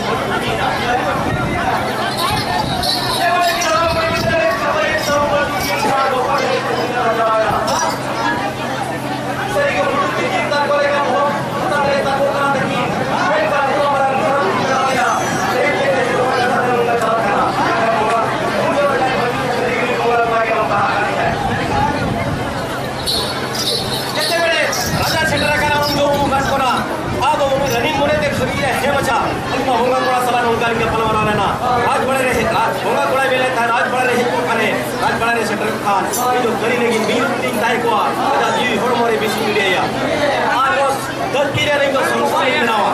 ᱡᱮᱛᱮ ᱵᱮᱲᱮ ᱨᱟᱡᱟ ᱥᱮᱴᱮᱨ ᱟᱠᱟᱱᱟ, ᱩᱱ ᱡᱚᱦᱚᱜ ᱩᱢ ᱜᱷᱟᱴ ᱠᱷᱚᱱᱟᱜ ᱟᱫᱚ ᱩᱱᱤ ᱨᱟᱹᱱᱤ ᱢᱚᱱᱮ ᱛᱮ ᱵᱷᱟᱹᱵᱤᱭᱮᱫᱼᱟ, ᱦᱮᱸ ᱢᱟᱪᱷᱟ, ᱟᱹᱞᱤᱧ ᱢᱟ ᱵᱚᱸᱜᱟ ᱠᱚᱲᱟ ᱥᱟᱞᱟᱜ ᱱᱚᱝᱠᱟ ᱞᱤᱧ ᱜᱟᱯᱟᱞ ᱢᱟᱨᱟᱣ ᱞᱮᱱᱟ᱾ ᱨᱟᱡᱽ ᱵᱟᱲᱮ ᱨᱮ ᱦᱮᱡ, ᱨᱟᱡᱽ ᱵᱚᱸᱜᱟ ᱠᱚᱲᱟᱭ ᱢᱮᱱ ᱞᱮᱫ ᱛᱟᱦᱮᱸᱫ, ᱨᱟᱡᱽ ᱵᱟᱲᱮ ᱨᱮ ᱦᱮᱡ ᱠᱚᱜ ᱠᱷᱟᱱᱮ, ᱨᱟᱡᱽ ᱵᱟᱲᱮ ᱨᱮ ᱥᱮᱴᱮᱨᱚᱜ ᱠᱷᱟᱱ, ᱩᱱᱤ ᱫᱚ ᱠᱟᱹᱨᱤ ᱞᱟᱹᱜᱤᱫ ᱢᱤᱨᱩ ᱞᱮᱠᱟᱧ ᱛᱟᱦᱮᱸ ᱠᱚᱜᱼᱟ, ᱟᱡᱟᱜ ᱡᱤᱣᱤ ᱦᱚᱲᱢᱚ ᱨᱮ ᱵᱤᱥᱤᱧ ᱜᱤᱰᱤ ᱟᱭᱟ᱾ ᱟᱨ ᱱᱚᱣᱟ ᱫᱷᱟᱹᱨᱛᱤ ᱨᱮ ᱟᱹᱞᱤᱧ ᱫᱚ ᱥᱚᱝᱥᱟᱨ ᱞᱤᱧ ᱵᱮᱱᱟᱣᱟ᱾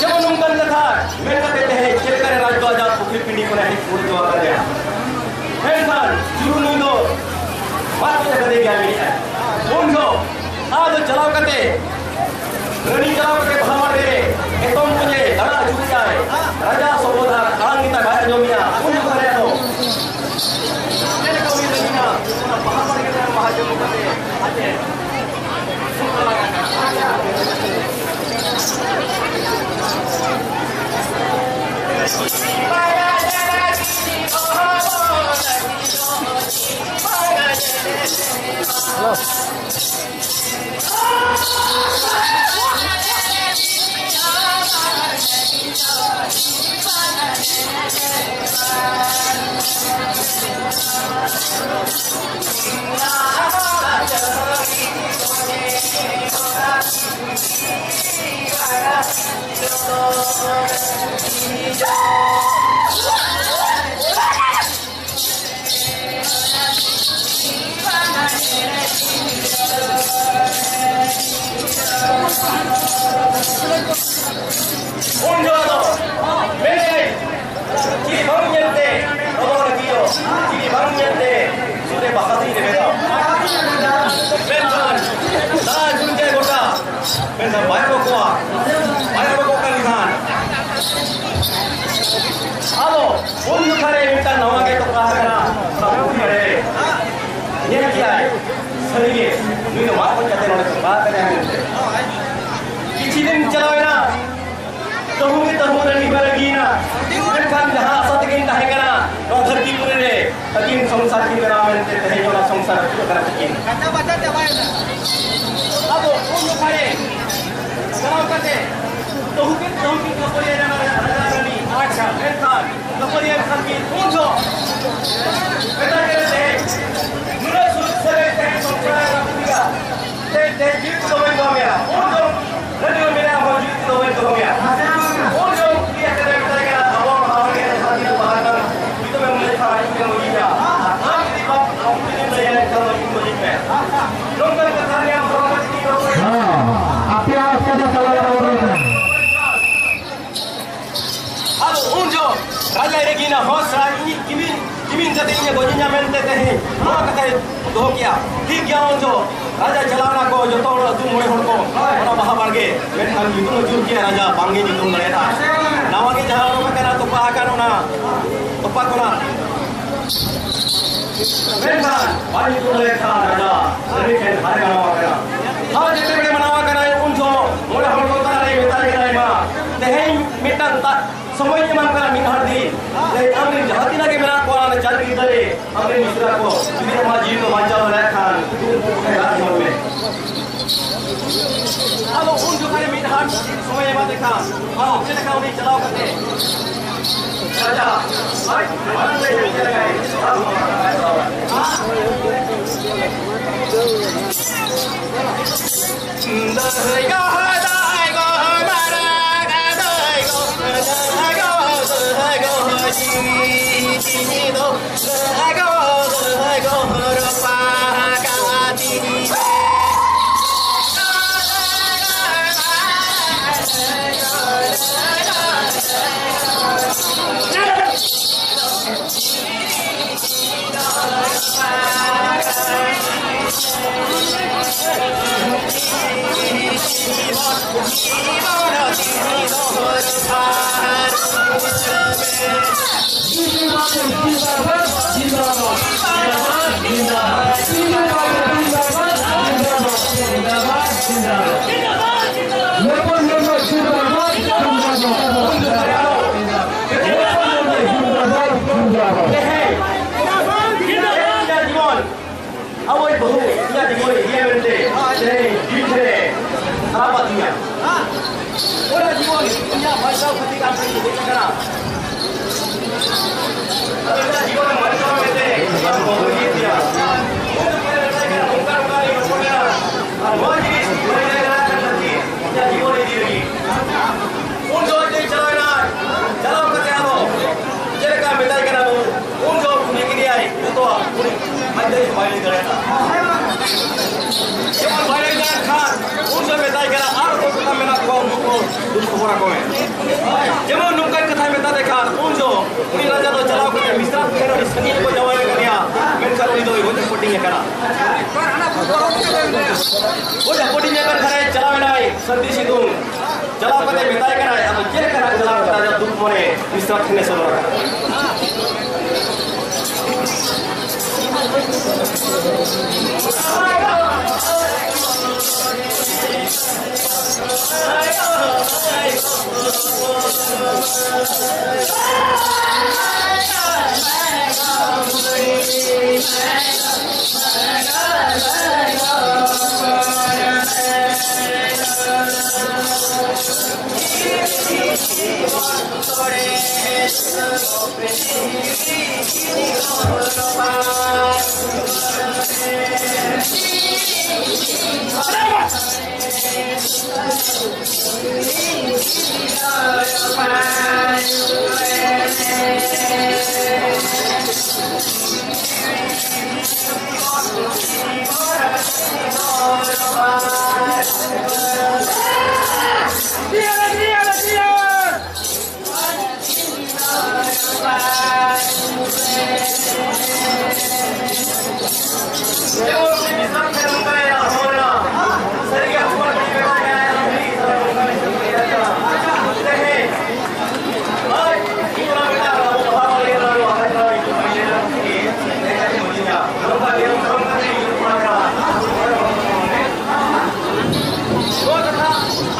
ᱡᱮᱢᱚᱱ ᱱᱚᱝᱠᱟᱱ ᱠᱟᱛᱷᱟ ᱢᱮᱱ ᱠᱟᱛᱮ ᱛᱮᱦᱮᱧ ᱪᱮᱫ ᱞᱮᱠᱟᱨᱮ ᱨᱟᱡᱽ ᱫᱚ ᱟᱡᱟᱜ ᱯᱩᱠᱷᱨᱤ ᱯᱤᱸᱰᱤ ᱠᱷᱚᱱᱮ ᱦᱮᱡ ᱨᱩᱣᱟᱹᱲ ᱦᱚᱪᱚ ᱟᱠᱟᱫᱮᱭᱟ᱾ ᱢᱮᱱᱠᱷᱟᱱ ᱪᱩᱨᱩ ᱱᱩᱭ ᱫᱚ ᱵᱟᱫ ᱠᱟᱛᱮ ᱠᱟᱛᱮ ᱜᱮ ᱢᱮᱱᱮᱫᱼᱟ᱾ ᱩᱱ ᱡᱚᱦᱚᱜ ᱟᱫᱚ ᱪᱟᱞᱟᱣ ᱠᱟᱛᱮ, ᱨᱟᱹᱱᱤ ᱪᱟᱞᱟᱣ ᱠᱟᱛᱮ ᱵᱟᱦᱟ ᱢᱟᱲᱮ ᱨᱮ ᱮᱛᱚᱢ ᱠᱚᱧᱮ ᱫᱟᱬᱟ ᱟᱹᱪᱩᱨᱮᱫᱼᱟᱭ᱾ ᱨᱟᱡᱟ ᱥᱚᱵᱚᱫ ᱟᱨ ᱟᱲᱟᱝ ᱜᱮᱛᱟᱭ ᱵᱟᱭ ᱟᱸᱡᱚᱢᱮᱜᱼᱟ᱾ ᱩᱱ ᱡᱚᱠᱷᱚᱱ ᱨᱮ ᱟᱫᱚ ᱪᱮᱫ ᱞᱮᱠᱟ ᱩᱱᱤ ᱨᱟᱹᱱᱤ ᱚᱱᱟ ᱵᱟᱦᱟ ᱢᱟᱲᱮ ᱨᱮ ᱵᱟᱦᱟ ᱡᱚᱢ ᱠᱟᱛᱮ ᱟᱡ ᱮ ᱩᱱ ᱡᱚᱦᱚᱜ ᱫᱚ ᱢᱮᱱᱟᱹᱧ, ᱪᱤᱞᱤ ᱵᱟᱝ ᱧᱮᱞᱛᱮ ᱵᱚᱫᱚᱞ ᱤᱫᱤᱭᱚ, ᱪᱤᱞᱤ ᱵᱟᱝ ᱧᱮᱞᱛᱮ ᱥᱩᱫᱷᱮ ᱵᱟᱦᱟ ᱥᱤᱧ ᱨᱮᱵᱮᱫᱟ᱾ ᱢᱮᱱᱠᱷᱟᱱ ᱫᱟᱜ ᱡᱩᱨ ᱜᱮ ᱜᱚᱴᱟ, ᱢᱮᱱᱠᱷᱟᱱ ᱵᱟᱭ ᱚᱰᱚᱠᱚᱜᱼᱟ, ᱵᱟᱭ ᱚᱰᱚᱠᱚᱜ ᱠᱟᱱ ᱠᱷᱟᱱ᱾ ᱟᱫᱚ ᱩᱱ ᱡᱚᱠᱷᱟ ᱨᱮ ᱢᱤᱫᱴᱟᱝ ᱱᱟᱣᱟ ᱜᱮ ᱛᱚᱯᱟ ᱟᱠᱟᱱᱟ ᱚᱱᱟ ᱯᱩᱠᱷᱨᱤ ᱨᱮ᱾ ᱧᱮᱞ ᱠᱮᱜᱼᱟᱭ, ᱥᱟᱹᱨᱤᱜᱮ ᱱᱩᱭ ᱫᱚ ᱢᱟᱜ ᱜᱚᱡ ᱠᱟᱛᱮ ᱱᱚᱰᱮ ᱛᱚᱯᱟ ᱟᱠᱟᱱᱟᱭ ᱢᱮᱱᱛᱮ᱾ ᱠᱤᱪᱷᱤ ᱫᱤᱱ ᱪᱟᱞᱟᱣᱮᱱᱟ, ᱛᱟᱹᱦᱩ ᱜᱮ ᱛᱟᱹᱦᱩ ᱨᱟᱹᱱᱤ ᱦᱚᱸ ᱨᱟᱹᱜᱤᱭᱮᱱᱟ᱾ ᱢᱮᱱᱠᱷᱟᱱ ᱡᱟᱦᱟᱸ ᱟᱥᱟ ᱛᱮᱠᱤᱱ ᱛᱟᱦᱮᱸ ᱠᱟᱱᱟ ᱱᱚᱣᱟ ᱫᱷᱟᱹᱨᱛᱤ ᱯᱩᱨᱤ ᱨᱮ ᱟᱹᱠᱤᱱ ᱥᱚᱝᱥᱟᱨ ᱠᱤᱱ ᱵᱮᱱᱟᱣᱟ ᱢᱮᱱᱛᱮ ᱛᱮᱦᱮᱧ ᱚᱱᱟ ᱥᱚᱝᱥᱟᱨ ᱟᱹᱪᱩᱨᱚᱜ ᱠᱟᱱᱟ ᱛᱟᱹᱠᱤᱱ᱾ ᱟᱫᱚ ᱩᱱ ᱡᱚᱠᱷᱟ ᱨᱮ ᱪᱟᱞᱟᱣ ᱠᱟᱛᱮ ᱛᱟᱹᱦᱩ ᱠᱤᱱ ᱛᱟᱹᱦᱩ ᱠᱤᱱ ᱠᱷᱟᱹᱯᱟᱹᱨᱤᱭᱟᱹ ᱮᱱᱟ ᱨᱟᱡᱟ ᱨᱟᱹᱱᱤ᱾ ᱟᱪᱪᱷᱟ, ᱢᱮᱱᱠᱷᱟᱱ ᱠᱷᱟᱹᱯᱟᱹᱨᱤᱭᱟᱹ ᱮᱱ ᱠᱷᱟᱱ ᱠᱤᱱ ᱩᱱ ᱡᱚᱦᱚᱜ ᱢᱮᱛᱟ ᱠᱤᱱᱟ ᱛᱮᱦᱮᱧ ᱱᱩᱱᱟᱹᱜ ᱥᱩᱞᱩᱠ ᱥᱟᱹᱜᱟᱹᱭ ᱛᱮᱦᱮᱧ ᱥᱚᱝᱥᱟᱨ ᱨᱮ ᱨᱟᱹᱯᱩᱫ ᱮᱫᱟ᱾ ᱛᱮᱦᱮᱧ, ᱛᱮᱦᱮᱧ ᱡᱤᱣᱤ ᱠᱚᱫᱚ ᱵᱟᱹᱧ ᱫᱚᱦᱚ ᱢᱮᱭᱟ᱾ ᱩᱱ ᱡᱚᱦᱚᱜ ᱨᱟᱹᱱᱤ ᱦᱚᱸ ᱢᱮᱱᱟ, ᱦᱚᱸ, ᱡᱤᱣᱤ ᱠᱚᱫᱚ ᱵᱟᱹᱧ ᱫᱚᱦᱚ ᱢᱮᱭᱟ᱾ ᱩᱱ ᱡᱚᱦᱚᱜ ᱠᱩᱲᱤ ᱦᱚᱯᱚᱱ ᱮ ᱢᱮᱛᱟᱭ ᱠᱟᱱᱟ, ᱟᱵᱚ ᱦᱚᱲ ᱜᱮ ᱡᱟᱦᱟᱸ ᱛᱤᱱᱟᱹᱜ ᱵᱟᱦᱟ ᱠᱟᱱᱟ, ᱡᱩᱫᱤ ᱵᱮᱱ ᱞᱟᱹᱭ ᱠᱷᱟᱱ ᱤᱧ ᱵᱮᱱ ᱩᱭᱦᱟᱹᱨᱟ᱾ ᱟᱨ ᱟᱢ ᱡᱩᱫᱤ ᱵᱟᱢ, ᱟᱢ ᱡᱩᱫᱤᱢ ᱞᱟᱹᱭᱟ, ᱮᱱᱠᱷᱟᱱ ᱫᱚ ᱤᱧ ᱫᱚ ᱤᱧ ᱢᱮ᱾ ᱱᱚᱝᱠᱟᱱ ᱠᱟᱛᱷᱟ ᱨᱮ ᱟᱢ ᱫᱷᱚᱨᱚᱢ ᱨᱮ ᱡᱩᱫᱤ ᱦᱮᱸ, ᱟᱯᱮᱭᱟᱜ ᱚᱠᱛᱚ ᱫᱚ ᱪᱟᱞᱟᱣ ᱨᱩᱣᱟᱹᱲ ᱠᱟᱱᱟ᱾ ᱟᱫᱚ ᱩᱱ ᱡᱚᱦᱚᱜ ᱨᱟᱡᱟᱭ ᱨᱟᱹᱜᱤᱭᱮᱱᱟ, ᱦᱚᱸ ᱥᱟᱞᱟ, ᱤᱧᱤᱡ ᱠᱤᱢᱤᱱ, ᱠᱤᱢᱤᱱ ᱠᱟᱛᱮ ᱤᱧᱮ ᱜᱚᱡᱤᱧᱟ ᱢᱮᱱᱛᱮ ᱛᱮᱦᱮᱧ ᱱᱚᱣᱟ ᱠᱟᱛᱷᱟᱭ ᱫᱚᱦᱚ ᱠᱮᱜᱼᱟ᱾ ᱴᱷᱤᱠ ᱜᱮᱭᱟ, ᱩᱱ ᱡᱚᱦᱚᱜ ᱨᱟᱡᱟ ᱪᱟᱞᱟᱣ ᱱᱟᱠᱚ ᱡᱚᱛᱚ ᱦᱚᱲ ᱟᱹᱛᱩ ᱢᱚᱬᱮ ᱦᱚᱲ ᱠᱚ ᱚᱱᱟ ᱵᱟᱦᱟ ᱵᱟᱲᱜᱮ, ᱢᱮᱱᱠᱷᱟᱱ ᱧᱩᱛᱩᱢ ᱟᱹᱪᱩᱨ ᱠᱮᱜᱼᱟ ᱨᱟᱡᱟ, ᱵᱟᱝᱜᱮ ᱧᱩᱛᱩᱢ ᱫᱟᱲᱮᱭᱟᱫᱟ᱾ ᱱᱟᱣᱟ ᱜᱮ ᱡᱟᱦᱟᱸ ᱚᱰᱚᱠ ᱟᱠᱟᱱᱟ, ᱛᱚᱯᱟ ᱟᱠᱟᱱ ᱚᱱᱟ ᱛᱚᱯᱟ ᱠᱷᱚᱱᱟᱜ᱾ ᱢᱮᱱᱠᱷᱟᱱ ᱵᱟᱭ ᱧᱩᱛᱩᱢ ᱞᱮᱠᱷᱟᱱ ᱨᱟᱡᱟ ᱟᱹᱰᱤ ᱴᱷᱮᱱ ᱦᱟᱨ ᱢᱟᱱᱟᱣ ᱟᱠᱟᱱᱟ᱾ ᱦᱟᱨ ᱡᱮᱛᱮ ᱵᱮᱲᱮ ᱢᱟᱱᱟᱣ ᱟᱠᱟᱱᱟᱭ, ᱩᱱ ᱡᱚᱦᱚᱜ ᱢᱚᱬᱮ ᱦᱚᱲ ᱠᱚ ᱛᱟᱞᱟᱨᱮ ᱢᱮᱛᱟ ᱞᱮᱫᱟᱭ, ᱢᱟ ᱛᱮᱦᱮᱧ ᱢᱤᱫᱴᱟᱝ ᱫᱟᱜ ᱥᱚᱢᱚᱭ ᱤᱧ ᱮᱢᱟᱢ ᱠᱟᱱᱟ, ᱢᱤᱫ ᱦᱟᱴ ᱫᱤᱱ᱾ ᱛᱮᱦᱮᱧ ᱟᱢᱨᱮᱱ ᱡᱟᱦᱟᱸ ᱛᱤᱱᱟᱹᱜ ᱜᱮ ᱢᱮᱱᱟᱜ ᱠᱚᱣᱟ, ᱚᱱᱟ ᱪᱟᱹᱞ ᱜᱤᱫᱽᱨᱟᱹ ᱨᱮ ᱟᱢᱨᱮᱱ ᱢᱤᱥᱨᱟ ᱠᱚ, ᱡᱩᱫᱤ ᱟᱢᱟᱜ ᱡᱤᱣᱤ ᱠᱚ ᱵᱟᱧᱪᱟᱣ ᱫᱟᱲᱮᱭᱟᱜ ᱠᱷᱟᱱ, ᱩᱱᱠᱩ ᱠᱚ ᱴᱷᱮᱱ ᱨᱟᱜ ᱡᱚᱝ ᱢᱮ᱾ ᱟᱫᱚ ᱩᱱ ᱡᱚᱠᱷᱚᱱ ᱢᱤᱫ ᱦᱟᱴ ᱥᱚᱢᱚᱭ ᱮᱢᱟᱫᱮ ᱠᱷᱟᱱ, ᱟᱫᱚ ᱪᱮᱫ ᱞᱮᱠᱟ ᱩᱱᱤ ᱪᱟᱞᱟᱣ ᱠᱟᱛᱮ ᱟᱵᱚᱭ ᱵᱟᱹᱦᱩ ᱤᱧᱟᱹᱜ ᱡᱤᱵᱚᱱ ᱤᱫᱤᱭᱟ ᱢᱮᱱᱛᱮ ᱛᱮᱦᱮᱧ ᱵᱤᱨ ᱨᱮ ᱥᱟᱨᱟᱯ ᱟᱹᱛᱤᱧᱟ᱾ ᱚᱱᱟ ᱡᱤᱵᱚᱱ ᱤᱧᱟᱹᱜ ᱵᱟᱧᱪᱟᱣ ᱠᱷᱟᱹᱛᱤᱨ ᱟᱢ ᱴᱷᱮᱱ ᱤᱧ ᱦᱮᱡ ᱟᱠᱟᱱᱟ᱾ ᱟᱫᱚ ᱤᱧᱟᱹᱜ ᱡᱤᱵᱚᱱ ᱮᱢ ᱵᱟᱧᱪᱟᱣ ᱢᱮᱱᱛᱮ ᱤᱧᱟᱹᱜ ᱵᱟᱹᱦᱩ ᱤᱫᱤᱭᱮᱫ ᱛᱤᱧᱟ᱾ ᱩᱱ ᱫᱚ ᱯᱟᱞᱮ ᱢᱮᱛᱟᱭ ᱠᱟᱱᱟ, ᱚᱱᱠᱟ ᱚᱱᱠᱟ ᱤᱧ ᱨᱚᱯᱚᱲ ᱞᱮᱱᱟ᱾ ᱟᱨ ᱱᱚᱣᱟ ᱡᱤᱱᱤᱥ ᱵᱟᱹᱧ ᱞᱟᱹᱭ ᱫᱟᱲᱮᱭᱟᱜ ᱠᱟᱱ ᱠᱷᱟᱹᱛᱤᱨ ᱤᱧᱟᱹᱜ ᱡᱤᱵᱚᱱ ᱤᱫᱤ ᱞᱟᱹᱜᱤᱫ᱾ ᱩᱱ ᱡᱚᱦᱚᱜ ᱫᱚᱧ ᱪᱟᱞᱟᱣ ᱮᱱᱟ᱾ ᱪᱟᱞᱟᱣ ᱠᱟᱛᱮ ᱟᱫᱚ ᱪᱮᱫ ᱞᱮᱠᱟ ᱢᱮᱛᱟᱭ ᱠᱟᱱᱟ ᱵᱟᱹᱵᱩ, ᱩᱱ ᱡᱚᱦᱚᱜ ᱠᱩᱞᱤ ᱠᱮᱫᱮᱭᱟᱭ ᱡᱚᱛᱚᱣᱟᱜ, ᱩᱱᱤ ᱟᱡ ᱛᱮ ᱵᱟᱭ ᱞᱟᱹᱭ ᱫᱟᱲᱮᱭᱟᱫᱟ᱾ ᱡᱮᱢᱚᱱ ᱵᱟᱭ ᱞᱟᱹᱭ ᱫᱟᱲᱮᱭᱟᱜ ᱠᱷᱟᱱ ᱩᱱ ᱡᱚᱦᱚᱜ ᱢᱮᱛᱟᱭ ᱠᱟᱱᱟ, ᱟᱨ ᱚᱠᱚᱭ ᱠᱚ ᱢᱮᱱᱟᱜ ᱠᱚᱣᱟ ᱩᱱᱠᱩ ᱠᱚ ᱫᱩ ᱠᱷᱚᱵᱚᱨ ᱟᱠᱚ ᱢᱮ᱾ ᱡᱮᱢᱚᱱ ᱱᱚᱝᱠᱟᱱ ᱠᱟᱛᱷᱟᱭ ᱢᱮᱛᱟ ᱫᱮ ᱠᱷᱟᱱ ᱩᱱ ᱡᱚᱦᱚᱜ ᱩᱱᱤ ᱨᱟᱡᱟ ᱫᱚ ᱪᱟᱞᱟᱣ ᱠᱟᱛᱮ ᱢᱤᱥᱨᱟ ᱴᱷᱮᱱ ᱟᱹᱰᱤ ᱥᱟᱺᱜᱤᱧ ᱨᱮᱠᱚ ᱡᱟᱶᱟᱭ ᱟᱠᱟᱫᱮᱭᱟ, ᱢᱮᱱᱠᱷᱟᱱ ᱩᱱᱤ ᱫᱚᱭ ᱜᱚᱡ ᱦᱟᱹᱯᱟᱹᱴᱤᱧ ᱟᱠᱟᱱᱟ᱾ ᱜᱚᱡ ᱦᱟᱹᱯᱟᱹᱴᱤᱧ ᱟᱠᱟᱱ ᱠᱷᱟᱱᱮ ᱪᱟᱞᱟᱣ ᱮᱱᱟᱭ ᱥᱟᱹᱨᱫᱤ ᱥᱤᱛᱩᱝ᱾ ᱪᱟᱞᱟᱣ ᱠᱟᱛᱮ ᱢᱮᱛᱟᱭ ᱠᱟᱱᱟᱭ, ᱟᱫᱚ ᱪᱮᱫ ᱞᱮᱠᱟᱱᱟᱜ ᱪᱟᱞᱟᱣ ᱠᱟᱛᱮ ᱟᱡᱟᱜ ᱫᱩᱠ ᱢᱚᱱᱮ ᱢᱤᱥᱨᱟ ᱴᱷᱮᱱᱮ ᱥᱚᱫᱚᱨ ᱟᱠᱟᱫᱟ?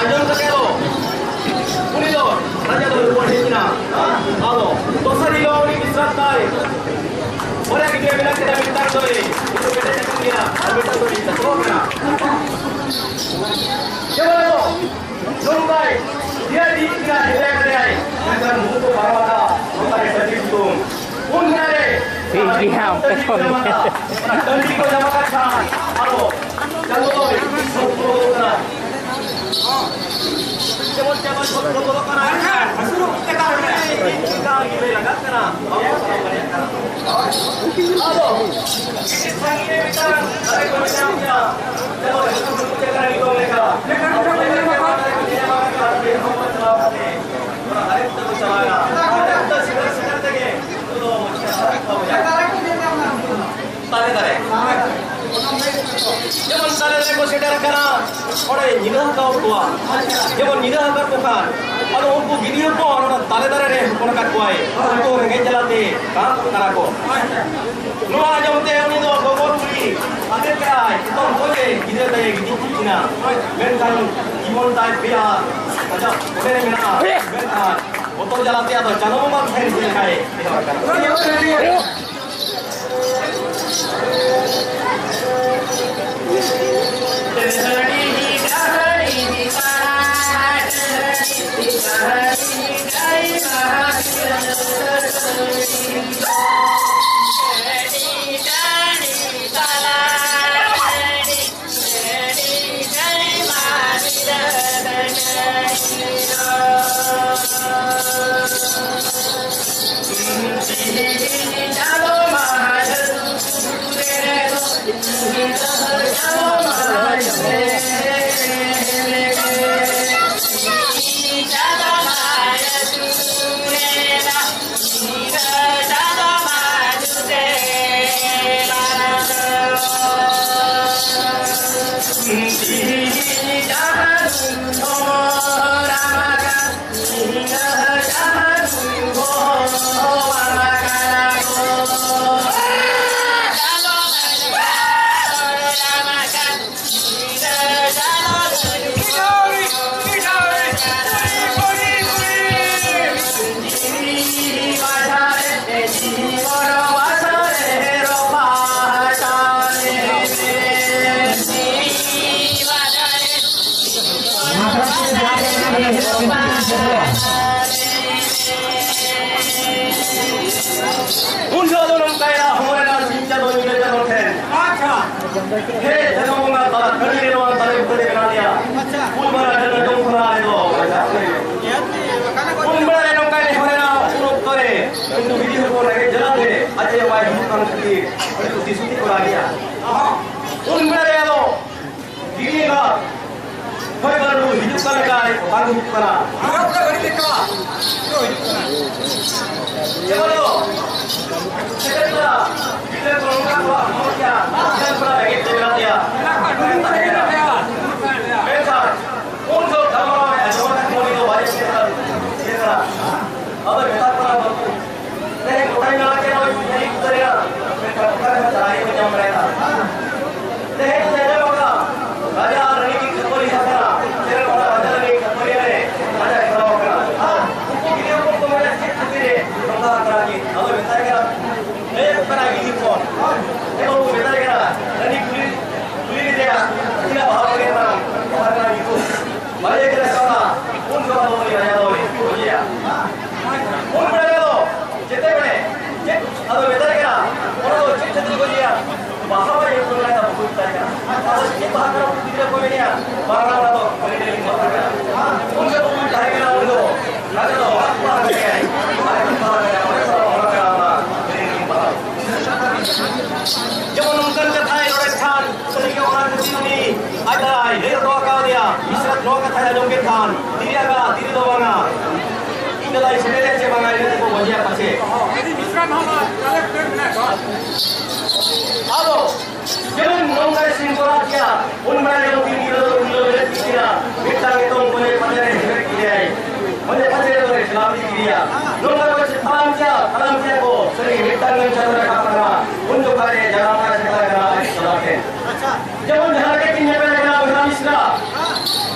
ᱟᱸᱡᱚᱢ ᱠᱟᱛᱮ ᱫᱚ ᱩᱱᱤ ᱫᱚ ᱨᱟᱡᱟ ᱫᱚ ᱨᱩᱣᱟᱹᱲ ᱦᱮᱡ ᱮᱱᱟ᱾ ᱟᱫᱚ ᱫᱚᱥᱟᱨ ᱦᱤᱞᱳᱜ ᱩᱱᱤ ᱵᱤᱥᱨᱟᱢ ᱫᱟᱭ᱾ ᱵᱟᱨᱭᱟ ᱜᱤᱫᱽᱨᱟᱹ ᱢᱮᱱᱟᱜ ᱠᱤᱱᱟ, ᱢᱤᱫᱴᱟᱝ ᱫᱚᱭ ᱩᱱᱤ ᱫᱚ ᱵᱮᱴᱮᱡ ᱟᱠᱟᱱ ᱜᱮᱭᱟ ᱟᱨ ᱢᱤᱫᱴᱟᱝ ᱫᱚ ᱱᱤᱛᱚᱜ ᱠᱟᱱᱟ᱾ ᱡᱮ ᱵᱚᱞᱮ ᱫᱚ ᱱᱚᱝᱠᱟᱭ ᱤᱭᱟᱹ ᱤᱫᱤ ᱠᱟᱱᱟ, ᱤᱭᱟᱹ ᱠᱟᱫᱮᱭᱟᱭ᱾ ᱢᱮᱱᱠᱷᱟᱱ ᱱᱩᱠᱩ ᱠᱚ ᱯᱟᱨᱚᱢ ᱟᱠᱟᱫᱟ ᱱᱚᱝᱠᱟᱭ ᱥᱟᱹᱨᱤ ᱥᱤᱛᱩᱝ᱾ ᱩᱱ ᱦᱤᱞᱳᱜ ᱨᱮ ᱴᱷᱤᱠ ᱜᱮᱭᱟ, ᱚᱱᱠᱟ ᱠᱚ ᱢᱮᱱᱟ᱾ ᱚᱱᱟ ᱴᱟᱺᱰᱤ ᱠᱚ ᱧᱟᱢ ᱟᱠᱟᱫ ᱠᱷᱟᱱ ᱟᱨᱚ ᱪᱟᱸᱫᱚ ᱫᱚᱭ ᱥᱚᱛ ᱯᱩᱨᱟᱹᱣ ᱠᱟᱱᱟ᱾ ᱡᱮᱢᱚᱱ ᱪᱟᱸᱫᱚ ᱥᱚᱛ ᱯᱩᱨᱟᱹᱣ ᱠᱟᱱᱟ, ᱦᱟᱹᱥᱩᱨᱚᱜ ᱪᱮᱛᱟᱱ ᱨᱮ ᱪᱮᱛᱟᱱ ᱨᱮ ᱞᱟᱜᱟᱜ ᱠᱟᱱᱟ᱾ ᱟᱫᱚ ᱥᱟᱺᱜᱤᱧ ᱨᱮ ᱢᱤᱫᱴᱟᱝ ᱫᱟᱨᱮ ᱠᱚ ᱢᱮᱛᱟᱜ ᱜᱮᱭᱟ᱾ ᱡᱮᱢᱚᱱ ᱦᱟᱹᱥᱩᱨᱚᱜ ᱪᱮᱛᱟᱱ ᱨᱮ ᱞᱮᱠᱟ᱾ ᱚᱱᱟ ᱫᱟᱨᱮ ᱵᱩᱴᱟᱹ ᱠᱚ ᱪᱟᱞᱟᱣ ᱮᱱᱟ᱾ ᱚᱱᱟ ᱫᱟᱨᱮ ᱵᱩᱴᱟᱹ ᱥᱮᱴᱮᱨ ᱥᱮᱴᱮᱨ ᱛᱮᱜᱮ ᱩᱱᱠᱩ ᱫᱚ ᱛᱟᱞᱮ ᱫᱟᱨᱮ᱾ ᱡᱮᱢᱚᱱ ᱛᱟᱞᱮ ᱫᱟᱨᱮ ᱠᱚ ᱥᱮᱴᱮᱨ ᱟᱠᱟᱱᱟ, ᱚᱸᱰᱮ ᱧᱤᱫᱟᱹ ᱟᱠᱟᱫ ᱠᱚᱣᱟ᱾ ᱡᱮᱢᱚᱱ ᱧᱤᱫᱟᱹ ᱟᱠᱟᱫ ᱠᱚ ᱠᱷᱟᱱ, ᱟᱫᱚ ᱩᱱᱠᱩ ᱜᱤᱫᱽᱨᱟᱹ ᱠᱚ ᱚᱱᱟ ᱛᱟᱞᱮ ᱫᱟᱨᱮ ᱨᱮ ᱦᱚᱯᱚᱱ ᱟᱠᱟᱫ ᱠᱚᱣᱟᱭ᱾ ᱩᱱᱠᱩ ᱨᱮᱸᱜᱮᱡ ᱡᱟᱞᱟᱛᱮ ᱠᱟᱸᱯ ᱠᱟᱱᱟ ᱠᱚ᱾ ᱱᱚᱣᱟ ᱟᱸᱡᱚᱢ ᱛᱮ ᱩᱱᱤ ᱫᱚ ᱜᱚᱜᱚ ᱵᱩᱲᱦᱤ ᱟᱫᱮᱨ ᱠᱮᱫᱟᱭ, ᱮᱛᱚᱢ ᱠᱚᱜᱮ ᱜᱤᱫᱽᱨᱟᱹ ᱛᱟᱭᱮ ᱜᱤᱛᱤᱡ ᱠᱤᱱᱟ᱾ ᱢᱮᱱᱠᱷᱟᱱ ᱡᱤᱵᱚᱱ ᱛᱟᱭ ᱯᱮᱭᱟ ᱟᱡᱟᱜ ᱢᱚᱱᱮ ᱨᱮ ᱢᱮᱱᱟᱜᱼᱟ, ᱢᱮᱱᱠᱷᱟᱱ ᱵᱚᱛᱚᱨ ᱡᱟᱞᱟᱛᱮ ᱟᱫᱚ ᱪᱟᱸᱫᱚ ᱵᱚᱸᱜᱟ ᱴᱷᱮᱱ ᱪᱮᱫ ᱞᱮᱠᱟᱭ ᱮᱦᱚᱵ ᱟᱠᱟᱱᱟ᱾ ᱩᱱ ᱡᱚᱦᱚᱜ ᱫᱚ ᱱᱚᱝᱠᱟᱭᱮᱱᱟ, ᱦᱚᱲ ᱨᱮᱱᱟᱜ ᱥᱤᱧ ᱪᱟᱸᱫᱚ ᱧᱤᱫᱟᱹ ᱪᱟᱸᱫᱚ ᱴᱷᱮᱱ᱾ ᱟᱪᱪᱷᱟ᱾ ᱦᱮ ᱪᱟᱸᱫᱚ ᱵᱚᱸᱜᱟ, ᱛᱟᱞᱟ ᱠᱟᱹᱲᱤ ᱨᱮ ᱱᱚᱣᱟ ᱫᱟᱨᱮ ᱵᱩᱴᱟᱹ ᱨᱮ ᱢᱮᱱᱟᱜ ᱞᱮᱭᱟ᱾ ᱟᱪᱪᱷᱟ᱾ ᱩᱞ ᱵᱟᱜᱟᱱ ᱨᱮ ᱡᱚᱢ ᱠᱷᱚᱱᱟᱜ ᱟᱞᱮ ᱫᱚ ᱵᱟᱧᱪᱟᱣ ᱠᱟᱱᱟ᱾ ᱩᱱ ᱵᱮᱲᱟ ᱨᱮ ᱱᱚᱝᱠᱟᱭ ᱱᱮᱦᱚᱨᱮᱱᱟ, ᱩᱱ ᱚᱠᱛᱚ ᱨᱮ ᱩᱱᱠᱩ ᱵᱤᱴᱤ ᱦᱚᱯᱚᱱ ᱨᱮᱸᱜᱮᱡ ᱡᱟᱞᱟ ᱛᱮ ᱟᱡ ᱟᱭᱳ ᱵᱟᱭ ᱦᱤᱡᱩᱜ ᱠᱟᱱ ᱠᱷᱟᱹᱛᱤᱨ ᱟᱹᱰᱤ ᱩᱛᱤ ᱥᱩᱛᱤ ᱠᱚ ᱨᱟᱜᱮᱜᱼᱟ᱾ ᱩᱱ ᱵᱮᱲᱟ ᱨᱮ ᱟᱫᱚ ᱵᱤᱴᱤ ᱮᱸᱜᱟᱛ ᱦᱚᱭ ᱵᱟᱹᱨᱰᱩ ᱦᱤᱡᱩᱜ ᱠᱟᱱ ᱞᱮᱠᱟᱭ ᱵᱟᱝ ᱦᱤᱡᱩᱜ ᱠᱟᱱᱟ᱾ ᱟᱨᱚ ᱚᱱᱠᱟ ᱜᱟᱹᱰᱤ ᱞᱮᱠᱟ ᱠᱚ ᱦᱤᱡᱩᱜ ᱠᱟᱱᱟ᱾ ᱡᱮᱢᱚᱱ ᱫᱚ ᱥᱮᱴᱮᱨ ᱠᱟᱱᱟ, ᱜᱤᱫᱽᱨᱟᱹ ᱠᱚ ᱱᱚᱝᱠᱟ ᱠᱚ ᱦᱚᱲ ᱜᱮᱭᱟ, ᱥᱮᱴᱮᱨ ᱠᱟᱱᱟ, ᱨᱮᱸᱜᱮᱡ ᱛᱮ ᱢᱮᱱᱟᱜ ᱞᱮᱭᱟ᱾ ᱢᱮᱱᱠᱷᱟᱱ ᱩᱱ ᱫᱚ ᱜᱟᱞᱢᱟᱨᱟᱣ ᱮ ᱟᱸᱡᱚᱢ ᱟᱠᱟᱫ ᱠᱚᱣᱟ, ᱩᱱᱤ ᱫᱚ ᱵᱟᱭ ᱪᱮᱫ ᱠᱟᱱᱟ᱾ ᱟᱫᱚᱭ ᱢᱮᱛᱟ ᱠᱚᱣᱟ, "ᱵᱟᱹᱵᱩ, ᱛᱮᱦᱮᱧ ᱜᱚᱴᱟᱧ ᱫᱟᱬᱟ ᱠᱮᱫᱟ, ᱱᱚᱜᱼᱚᱭ ᱠᱩᱞᱦᱤ ᱠᱚ ᱫᱟᱬᱟ, ᱢᱮᱱᱠᱷᱟᱱ ᱚᱠᱟ ᱨᱮᱦᱚᱸ ᱪᱟᱨᱟ ᱜᱮ ᱵᱟᱹᱧ ᱧᱟᱢ ᱫᱟᱲᱮᱭᱟᱫᱟ᱾ ᱛᱮᱦᱮᱧ ᱫᱚᱧ ᱟᱸᱡᱚᱢ ᱟᱠᱟᱫᱟ, ᱨᱟᱡᱟ ᱟᱨ ᱨᱟᱹᱱᱤ ᱠᱤᱱ ᱠᱷᱟᱹᱯᱟᱹᱨᱤ ᱟᱠᱟᱱᱟ, ᱛᱮᱦᱮᱧ ᱚᱱᱟ ᱨᱟᱡᱟ ᱨᱟᱹᱱᱤ ᱠᱷᱟᱹᱯᱟᱹᱨᱤ ᱨᱮ ᱨᱟᱡᱟ ᱜᱷᱮᱨᱟᱣ ᱟᱠᱟᱱᱟ᱾ ᱟᱨ ᱩᱱᱠᱩ ᱜᱤᱫᱽᱨᱟᱹ ᱠᱚ ᱢᱮᱱᱟ, ᱪᱮᱫ ᱠᱷᱟᱹᱛᱤᱨ ᱨᱮ ᱱᱚᱝᱠᱟ ᱟᱠᱟᱱᱟ ᱠᱤᱱ?" ᱟᱫᱚ ᱢᱮᱛᱟᱭ ᱠᱟᱱᱟ, ᱞᱟᱹᱭ ᱟᱠᱚ ᱠᱟᱱᱟ ᱜᱤᱫᱽᱨᱟᱹ ᱠᱚ, ᱮ ᱵᱟᱹᱵᱩ, ᱢᱮᱛᱟᱭ ᱠᱟᱱᱟ, ᱨᱟᱹᱱᱤ ᱠᱩᱞᱤ, ᱠᱩᱞᱤ ᱞᱮᱫᱮᱭᱟ, ᱛᱤᱱᱟᱹᱜ ᱵᱟᱦᱟ ᱵᱟᱲᱮ ᱠᱟᱱᱟ, ᱵᱟᱦᱟ ᱨᱮᱱᱟᱜ ᱧᱩᱛᱩᱢ᱾ ᱵᱟᱲᱮ ᱠᱟᱱᱟ ᱥᱟᱣᱟ, ᱩᱱ ᱡᱚᱠᱷᱚᱱ ᱫᱚ ᱩᱱᱤ ᱨᱟᱡᱟ ᱫᱚ ᱩᱱᱤ ᱠᱚ ᱜᱚᱡᱮᱭᱟ᱾ ᱩᱱ ᱵᱮᱲᱟ ᱫᱚ ᱡᱮᱛᱮ ᱵᱮᱲᱮ ᱪᱮᱫ ᱟᱫᱚ ᱢᱮᱛᱟᱭ ᱠᱟᱱᱟ, ᱚᱱᱟ ᱫᱚ ᱪᱮᱫ ᱠᱷᱟᱹᱛᱤᱨ ᱠᱚ ᱤᱫᱤᱭᱟ? ᱵᱟᱦᱟ ᱵᱟᱭ ᱧᱩᱛᱩᱢ ᱞᱮᱫᱟ, ᱵᱟᱠᱚ ᱢᱮᱛᱟᱭ ᱠᱟᱱᱟ᱾ ᱟᱫᱚ ᱪᱮᱫ ᱵᱟᱦᱟ ᱠᱟᱱᱟ? ᱩᱱᱠᱩ ᱜᱤᱫᱽᱨᱟᱹ ᱠᱚ ᱢᱮᱱᱮᱜᱼᱟ, ᱵᱟᱝ, ᱚᱱᱟ ᱫᱚ ᱟᱹᱰᱤ ᱰᱷᱮᱨ ᱵᱟᱦᱟ ᱠᱟᱱᱟ᱾ ᱩᱱ ᱡᱚᱠᱷᱚᱱ ᱩᱱᱤ ᱛᱟᱦᱮᱸ ᱠᱟᱱᱟ, ᱩᱱᱤ ᱫᱚ ᱟᱫᱚ ᱵᱟᱦᱟ ᱠᱟᱱᱟ, ᱚᱱᱟ ᱠᱟᱱᱟ, ᱚᱱᱟ ᱠᱟᱱᱟ, ᱚᱱᱟ ᱠᱟᱱᱟ, ᱚᱱᱟ ᱠᱟᱱᱟ᱾ ᱡᱮᱢᱚᱱ ᱱᱚᱝᱠᱟᱱ ᱠᱟᱛᱷᱟᱭ ᱥᱟᱹᱨᱤᱜᱮ ᱚᱱᱟ ᱠᱷᱟᱹᱛᱤᱨ ᱩᱱᱤ ᱟᱡ ᱫᱟᱫᱟᱭ ᱞᱟᱹᱭ ᱦᱚᱴᱚ ᱟᱠᱟᱣᱟᱫᱮᱭᱟ, ᱢᱤᱥᱨᱟ ᱱᱚᱣᱟ ᱠᱟᱛᱷᱟᱭ ᱟᱸᱡᱚᱢ ᱠᱮᱫ ᱠᱷᱟᱱ, ᱛᱤᱨᱮ ᱟᱜᱟ, ᱛᱤᱨᱮ ᱫᱚ ᱵᱟᱝᱟ, ᱤᱧ ᱫᱟᱫᱟᱭ ᱥᱮᱴᱮᱨᱮᱭᱟ ᱪᱮ ᱵᱟᱝᱟ, ᱤᱱᱟᱹ ᱛᱮᱠᱚ ᱜᱚᱡᱮᱭᱟ ᱯᱟᱪᱮ᱾ ᱟᱫᱚ ᱡᱮᱢᱚᱱ ᱱᱚᱝᱠᱟᱭ ᱥᱤᱧ ᱛᱚᱨᱟ ᱠᱮᱭᱟ, ᱩᱱ ᱵᱮᱲᱟ ᱜᱮ ᱩᱱᱠᱤᱱ ᱜᱤᱫᱽᱨᱟᱹ ᱫᱚ ᱩᱱᱤ ᱫᱚ ᱵᱮᱨᱮᱫ ᱠᱮᱫ ᱠᱤᱱᱟ, ᱢᱤᱫᱴᱟᱝ ᱮᱛᱚᱢ ᱠᱚᱧᱮ ᱯᱟᱪᱮ ᱨᱮ ᱦᱮᱵᱮᱫ ᱠᱮᱫᱮᱭᱟᱭ᱾ ᱢᱟᱱᱮ ᱯᱟᱪᱮ ᱫᱚ ᱪᱟᱞᱟᱣ ᱤᱫᱤ ᱠᱮᱫᱮᱭᱟ᱾ ᱱᱚᱝᱠᱟ ᱠᱚ ᱛᱟᱲᱟᱢ ᱠᱮᱭᱟ, ᱛᱟᱲᱟᱢ ᱠᱮᱭᱟ ᱠᱚ᱾ ᱥᱟᱹᱨᱤ ᱜᱮ ᱢᱤᱫᱴᱟᱝ ᱜᱟᱱ ᱪᱟᱸᱫᱳ ᱨᱟᱠᱟᱵ ᱠᱟᱱᱟ᱾ ᱩᱱ ᱡᱚᱠᱷᱟ ᱨᱮ ᱡᱟᱱᱟᱢ ᱠᱟᱱᱟ, ᱥᱮᱛᱟ ᱠᱟᱱᱟ ᱟᱡ ᱥᱟᱞᱟ ᱴᱷᱮᱱ᱾ ᱡᱮᱢᱚᱱ ᱡᱟᱦᱟᱸ ᱞᱮᱠᱟ ᱠᱤᱱ ᱧᱮᱯᱮᱞ ᱠᱟᱱᱟ ᱵᱚᱭᱦᱟ ᱢᱤᱥᱨᱟ᱾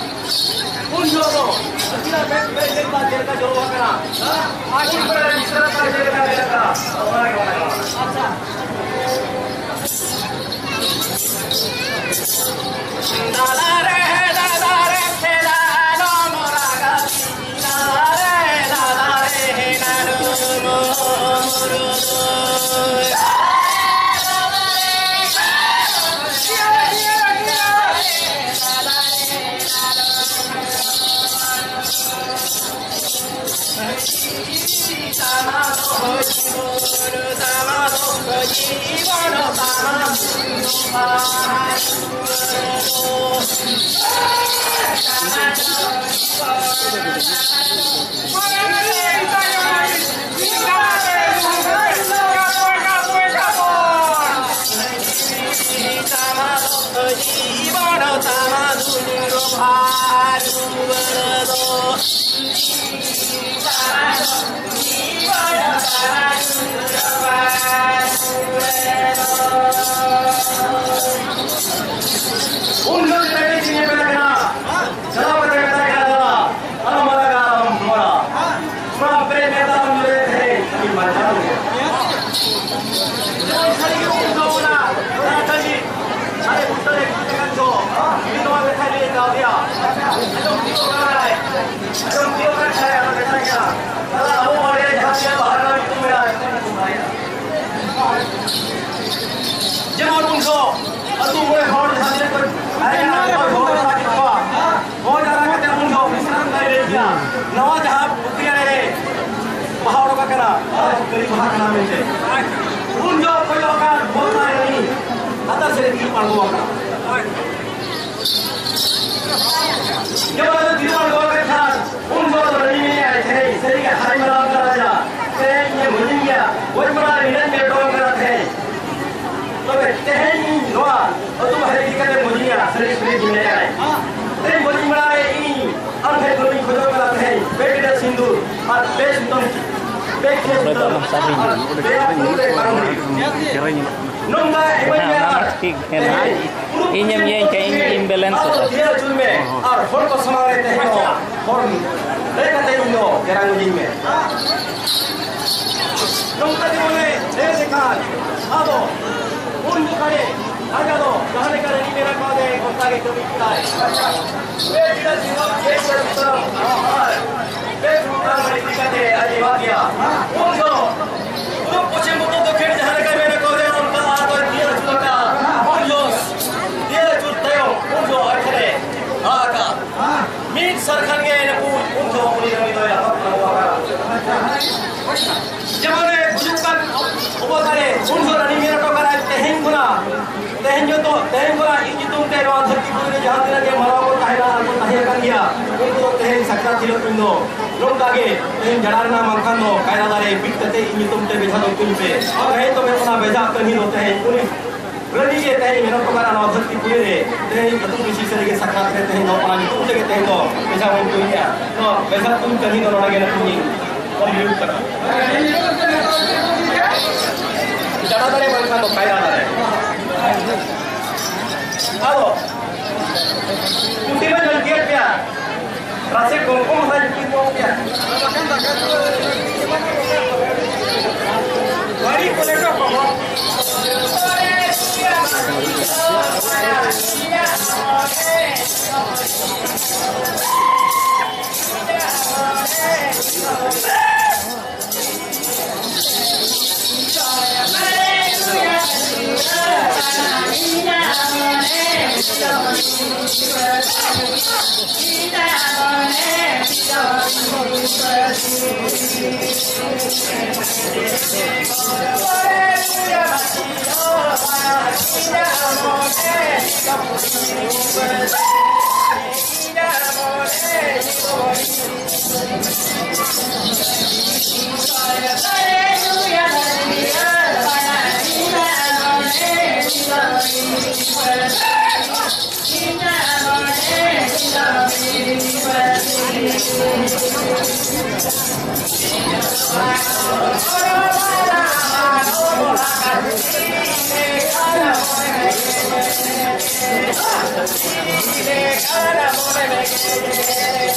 ᱩᱱ ᱡᱚᱠᱷᱚᱱ ᱟᱹᱠᱤᱱᱟᱜ ᱢᱮᱫ ᱨᱮ ᱧᱮᱞ ᱢᱟ ᱪᱮᱫ ᱞᱮᱠᱟ ᱡᱚᱨᱚ ᱟᱠᱟᱱᱟ᱾ ᱟᱨ ᱩᱱ ᱵᱮᱲᱟ ᱢᱤᱥᱨᱟ ᱛᱟᱭ ᱪᱮᱫ ᱞᱮᱠᱟ ᱧᱮᱞ ᱠᱟᱱᱟ, ᱚᱱᱟ ᱜᱮ ᱵᱟᱲᱟᱭ ᱥᱟᱱᱟ ᱠᱟᱱᱟ᱾ ᱩᱱ ᱡᱚᱠᱷᱮᱡ ᱛᱟᱹᱠᱤᱱ ᱠᱤᱱ ᱧᱮᱯᱮᱞ ᱠᱟᱱᱟ᱾ ᱪᱟᱞᱟᱣ ᱠᱟᱛᱮ ᱢᱮᱛᱟᱭ ᱠᱟᱱᱟ, "ᱫᱟᱫᱟ, ᱟᱞᱚᱢ ᱨᱟᱜᱟ, ᱟᱞᱚᱢ ᱨᱚᱲᱟ᱾ ᱱᱚᱣᱟ ᱯᱮᱨᱮᱡ ᱢᱮᱫ ᱫᱟᱜ ᱮᱢ ᱧᱩ ᱞᱮᱫ ᱛᱟᱦᱮᱸᱫ, ᱟᱹᱰᱤ ᱵᱟᱧᱪᱟᱣ ᱜᱮ᱾" ᱡᱮᱢᱚᱱ ᱥᱟᱹᱨᱤ ᱜᱮ ᱩᱱ ᱫᱚ ᱚᱱᱟ ᱜᱚᱴᱟ ᱴᱟᱺᱰᱤ ᱥᱟᱹᱨᱤ ᱵᱩᱴᱟᱹ ᱨᱮ ᱜᱤᱛᱤᱡ ᱟᱠᱟᱱ ᱫᱚ, ᱩᱱᱤ ᱱᱚᱣᱟ ᱠᱟᱛᱷᱟᱭ ᱞᱟᱹᱭ ᱠᱟᱣᱫᱮᱭᱟ᱾ ᱟᱸᱡᱚᱢ ᱛᱤᱭᱳᱜ ᱠᱟᱜᱼᱟᱭ, ᱟᱸᱡᱚᱢ ᱛᱤᱭᱳᱜ ᱠᱟᱜ ᱠᱷᱟᱱ ᱟᱨᱚ ᱢᱮᱛᱟᱭ ᱠᱟᱱᱟ, "ᱫᱟᱫᱟ, ᱟᱵᱚ ᱵᱟᱲᱮ ᱨᱮ ᱡᱟᱦᱟᱸ ᱛᱤᱱᱟᱹᱜ ᱵᱟᱦᱟ ᱨᱮᱱᱟᱜ ᱧᱩᱛᱩᱢ ᱢᱮᱱᱟᱜᱼᱟ, ᱡᱚᱛᱚ ᱧᱩᱛᱩᱢ ᱵᱟᱲᱟᱭᱟ᱾" ᱡᱮᱢᱚᱱ ᱩᱱ ᱫᱚ ᱟᱹᱛᱩ ᱢᱚᱬᱮ ᱦᱚᱲ ᱡᱟᱦᱟᱸ ᱛᱤᱱᱟᱹᱜ ᱠᱚ ᱛᱟᱦᱮᱸ ᱠᱟᱱᱟ, ᱡᱚᱛᱚ ᱦᱚᱲ ᱠᱚ ᱟᱹᱜᱩ ᱠᱮᱫ ᱠᱚᱣᱟ᱾ ᱦᱚᱲ ᱡᱟᱣᱨᱟ ᱠᱟᱛᱮ ᱩᱱ ᱫᱚ ᱢᱤᱥᱨᱟ ᱠᱚᱭ ᱞᱟᱹᱭ ᱠᱮᱫᱟ, ᱱᱟᱣᱟ ᱡᱟᱦᱟᱸ ᱯᱩᱠᱷᱨᱤ ᱟᱲᱮ ᱨᱮ ᱵᱟᱦᱟ ᱚᱰᱚᱠ ᱟᱠᱟᱱᱟ, ᱚᱱᱟ ᱫᱚ ᱠᱟᱹᱨᱤ ᱵᱟᱦᱟ ᱠᱟᱱᱟ ᱢᱮᱱᱛᱮ᱾ ᱩᱱ ᱡᱚᱦᱚᱜ ᱠᱚᱭᱚᱜ ᱟᱠᱟᱱ ᱵᱚᱞ ᱨᱟᱱᱤ ᱞᱟᱛᱟᱨ ᱥᱮᱫ ᱨᱮ ᱛᱤ ᱟᱬᱜᱚ ᱟᱠᱟᱱᱟ᱾ ᱡᱚᱠᱷᱚᱱ ᱟᱫᱚ ᱛᱤᱨᱩ ᱟᱬᱜᱚ ᱟᱠᱟᱱ ᱠᱷᱟᱱ, ᱩᱱ ᱫᱚ ᱟᱫᱚ ᱨᱟᱹᱱᱤ ᱢᱮᱱᱮᱫᱼᱟᱭ, "ᱛᱮᱦᱮᱧ ᱥᱟᱹᱨᱤᱜᱮ ᱦᱟᱨᱟᱧ ᱢᱟᱨᱟᱝ ᱠᱟᱱᱟ ᱨᱟᱡᱟ, ᱛᱮᱦᱮᱧ ᱤᱧᱮᱢ ᱢᱚᱡᱤᱧ ᱜᱮᱭᱟ, ᱜᱚᱡ ᱢᱟᱲᱟᱝ ᱨᱮ ᱱᱤᱱᱟᱹᱜ ᱤᱧ ᱢᱮᱴᱚᱜ ᱠᱟᱱᱟ ᱛᱮᱦᱮᱧ᱾ ᱛᱚᱵᱮ ᱛᱮᱦᱮᱧ ᱤᱧ ᱱᱚᱣᱟ ᱟᱹᱛᱩ ᱵᱟᱦᱨᱮ ᱤᱫᱤ ᱠᱟᱛᱮ ᱢᱚᱡᱤᱧᱟ, ᱥᱟᱹᱨᱤ ᱥᱟᱹᱨᱤ ᱜᱮ ᱢᱮᱱᱮᱫᱼᱟᱭ, ᱛᱮᱦᱮᱧ ᱢᱚᱡᱤᱧ ᱢᱟᱲᱟᱝ ᱨᱮ ᱤᱧ ᱟᱢ ᱴᱷᱮᱱ ᱫᱚᱧ ᱠᱷᱚᱡᱚᱜ ᱠᱟᱱᱟ ᱛᱮᱦᱮᱧ ᱯᱮ ᱴᱤᱰᱟᱹ ᱥᱤᱸᱫᱩᱨ ᱟᱨ ᱯᱮ ᱥᱩᱛᱟᱹᱢ, ᱯᱮ ᱠᱷᱮᱞ ᱥᱩᱛᱟᱹᱢ ᱟᱨ ᱯᱮ ᱟᱹᱛᱩ ᱨᱮ ᱠᱟᱨᱚᱱ ᱱᱚᱝᱠᱟ ᱮᱢᱟᱹᱧ ᱢᱮ ᱟᱨ ᱤᱧᱮᱢ ᱤᱭᱟᱹᱧ ᱠᱷᱟᱱ ᱤᱧ, ᱤᱧ balance ᱚᱜᱼᱟ᱾ ᱟᱨ ᱦᱚᱲ ᱠᱚ ᱥᱟᱢᱟᱝ ᱨᱮ ᱛᱮᱦᱮᱧ ᱫᱚ ᱦᱚᱲ ᱞᱟᱹᱭ ᱠᱟᱛᱮ ᱤᱧ ᱫᱚ ᱜᱮᱨᱟᱝ ᱤᱧ ᱢᱮ᱾ ᱱᱚᱝᱠᱟ ᱜᱮ ᱢᱚᱱᱮ ᱞᱟᱹᱭ ᱞᱮᱠᱷᱟᱱ ᱟᱫᱚ ᱩᱱ ᱡᱚᱠᱷᱟ ᱨᱮ ᱨᱟᱡᱟ ᱫᱚ ᱡᱟᱦᱟᱸ ᱞᱮᱠᱟ ᱨᱮ ᱢᱮᱱᱟᱜ ᱠᱚᱣᱟ ᱚᱱᱠᱟ ᱜᱮ ᱠᱟᱹᱢᱤ ᱠᱮᱫᱟᱭ᱾ ᱯᱮ ᱜᱤᱨᱟᱹ ᱥᱤᱢᱟᱹ, ᱯᱮ ᱜᱤᱨᱟᱹ ᱥᱤᱢᱟᱹ ᱟᱨ ᱯᱮ ᱥᱩᱞᱛᱟᱱ ᱤᱫᱤ ᱠᱟᱛᱮ ᱟᱡ ᱮ ᱮᱢᱟ ᱫᱮᱭᱟ᱾ ᱩᱱ ᱫᱚ ᱯᱩᱨᱩᱵ ᱯᱚᱪᱷᱤᱢ ᱩᱛᱛᱚᱨ ᱫᱚᱠᱷᱤᱱ ᱡᱟᱦᱟᱸ ᱞᱮᱠᱟ ᱢᱮᱱ ᱟᱠᱟᱫ ᱫᱮᱭᱟ, ᱚᱱᱠᱟ ᱟᱨ ᱫᱚᱭ ᱛᱤᱭᱟᱹᱨ ᱟᱹᱪᱩᱨ ᱟᱠᱟᱫ᱾ ᱩᱱ ᱫᱚ ᱛᱤᱭᱟᱹᱨ ᱟᱹᱪᱩᱨ ᱛᱟᱭᱚᱢ ᱩᱱ ᱫᱚ ᱟᱡ ᱴᱷᱮᱱᱮ ᱨᱟᱜ ᱟᱠᱟᱫ᱾ ᱢᱤᱫ ᱥᱟᱨ ᱠᱷᱟᱱ ᱜᱮ ᱱᱩᱠᱩ ᱩᱱ ᱫᱚ ᱩᱱᱤ ᱨᱮᱱ ᱫᱚᱭ ᱨᱟᱯᱟᱜ ᱠᱟᱱᱟ᱾ ᱡᱮᱢᱚᱱ ᱮ ᱜᱩᱡᱩᱜ ᱠᱟᱱ ᱚᱵᱚᱥᱛᱟ ᱨᱮ ᱩᱱ ᱫᱚ ᱨᱟᱹᱱᱤ ᱢᱮᱱ ᱦᱚᱴᱚ ᱠᱟᱫᱟᱭ, ᱛᱮᱦᱮᱧ ᱠᱷᱚᱱᱟᱜ, ᱛᱮᱦᱮᱧ ᱡᱚᱛᱚ, ᱛᱮᱦᱮᱧ ᱠᱷᱚᱱᱟᱜ ᱤᱧ ᱧᱩᱛᱩᱢ ᱛᱮ ᱱᱚᱣᱟ ᱫᱷᱟᱹᱨᱛᱤ ᱯᱩᱨᱤ ᱨᱮ ᱡᱟᱦᱟᱸ ᱛᱤᱱᱟᱹᱜ ᱜᱮ ᱢᱟᱱᱣᱟ ᱠᱚ ᱛᱟᱦᱮᱱᱟ ᱟᱨ ᱠᱚ ᱛᱟᱦᱮᱸ ᱟᱠᱟᱱ ᱜᱮᱭᱟ, ᱩᱱᱠᱩ ᱫᱚ ᱛᱮᱦᱮᱧ ᱥᱟᱠᱨᱟᱛ ᱦᱤᱞᱳᱜ ᱤᱧ ᱫᱚ ᱱᱚᱝᱠᱟ ᱜᱮ ᱛᱮᱦᱮᱧ ᱡᱟᱲᱟ ᱨᱮᱱᱟᱜ ᱵᱟᱝᱠᱷᱟᱱ ᱫᱚ ᱠᱟᱭᱨᱟ ᱫᱟᱨᱮ ᱵᱤᱫ ᱠᱟᱛᱮ ᱤᱧ ᱧᱩᱛᱩᱢ ᱛᱮ ᱵᱮᱡᱷᱟ ᱫᱚ ᱛᱩᱧ ᱯᱮ᱾ ᱟᱨ ᱛᱮᱦᱮᱧ ᱛᱚᱵᱮ ᱚᱱᱟ ᱵᱮᱡᱷᱟ ᱠᱟᱹᱦᱱᱤ ᱫᱚ ᱛᱮᱦᱮᱧ ᱩᱱᱤ ᱨᱟᱹᱱᱤ ᱜᱮ ᱛᱮᱦᱮᱧ ᱢᱮᱱᱚᱜ ᱠᱟᱱᱟ ᱱᱚᱣᱟ ᱫᱷᱟᱹᱨᱛᱤ ᱯᱩᱨᱤ ᱨᱮ᱾ ᱛᱮᱦᱮᱧ ᱟᱹᱛᱩ ᱯᱤᱪᱷᱤ ᱥᱟᱹᱨᱤ ᱜᱮ ᱥᱟᱠᱨᱟᱛ ᱨᱮ ᱛᱮᱦᱮᱧ ᱫᱚ ᱚᱱᱟ ᱧᱩᱛᱩᱢ ᱛᱮᱜᱮ ᱛᱮᱦᱮᱧ ᱫᱚ ᱵᱮᱡᱷᱟ ᱵᱚᱱ ᱛᱩᱧᱟ᱾ ᱱᱚᱣᱟ ᱵᱮᱡᱷᱟ ᱛᱩᱧ ᱠᱟᱹᱦᱱᱤ ᱫᱚ ᱱᱚᱰᱮ ᱜᱮ ᱱᱩᱠᱩ ᱜᱮ ᱠᱚᱢᱯᱞᱤᱴ ᱠᱟᱱᱟ᱾ ᱡᱟᱰᱟ ᱫᱟᱨᱮ ᱵᱟᱝᱠᱷᱟᱱ ᱫᱚ ᱠᱟᱭᱨᱟ ᱫᱟᱨᱮ᱾ ᱟᱫᱚ ᱯᱩᱛᱷᱤ ᱢᱟ ᱧᱮᱞ ᱠᱮᱫ ᱯᱮᱭᱟ᱾ ᱨᱟᱥᱮ ᱠᱚᱢ ᱠᱚᱢ ᱦᱟᱨᱟ ᱧᱩᱛᱩᱢ ᱠᱚ ᱯᱮᱭᱟ᱾ ᱵᱟᱹᱲᱤᱡ ᱠᱚ ᱞᱮᱴᱚ ᱠᱚ᱾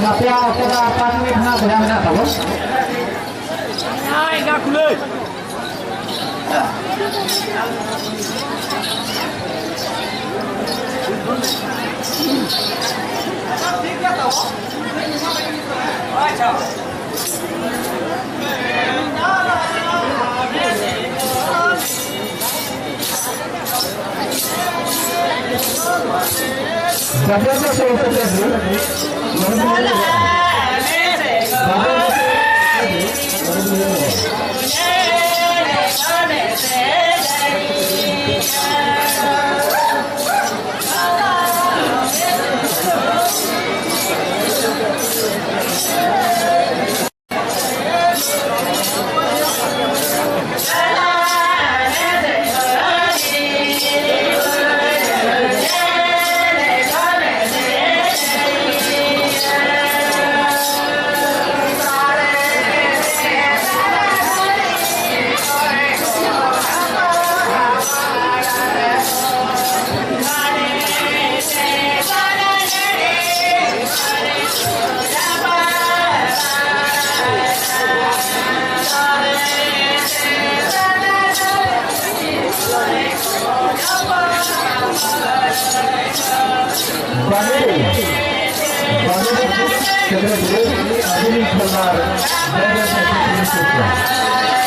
ᱟᱯᱮᱭᱟᱜ ᱚᱠᱛᱚ ᱫᱚ ᱟᱨ ᱯᱟᱸᱪ ᱢᱤᱱᱤᱴ ᱱᱟᱦᱟᱜ ᱵᱚᱭᱦᱟ ᱢᱮᱱᱟᱜ ᱛᱟᱵᱚᱱ᱾ ᱵᱟᱹᱱᱩ, ᱵᱟᱹᱱᱩ ᱥᱮᱴᱮᱨ ᱫᱩᱲᱩᱵ ᱟᱹᱫᱤᱢ ᱠᱷᱚᱞᱱᱟᱨ ᱵᱟᱹᱭ ᱵᱟᱹᱭ ᱛᱮ ᱥᱮᱴᱮᱨ ᱦᱤᱡᱩᱜ ᱠᱟᱱᱟ᱾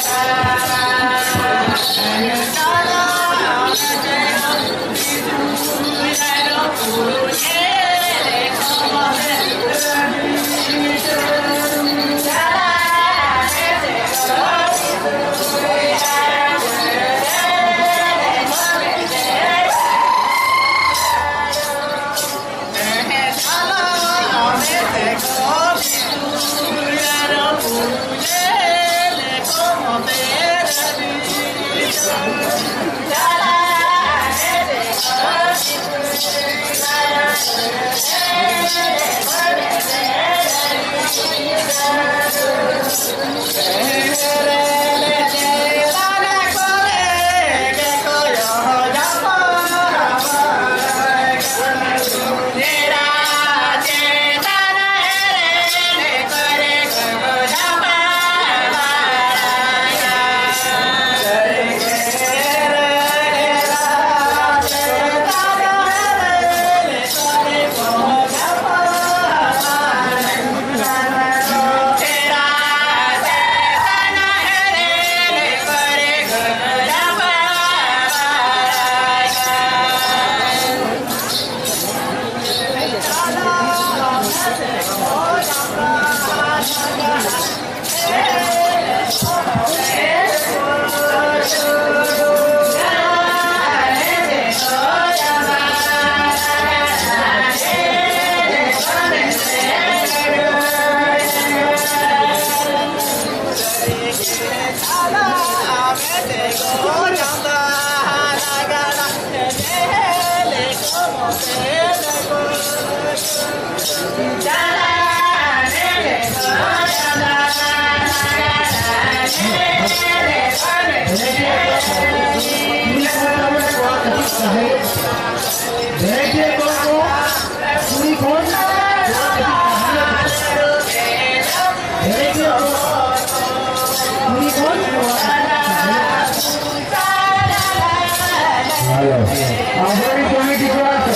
ᱟᱵᱚᱨᱮᱱ ᱠᱚᱢᱤᱴᱤ ᱠᱚᱲᱟ ᱠᱚ,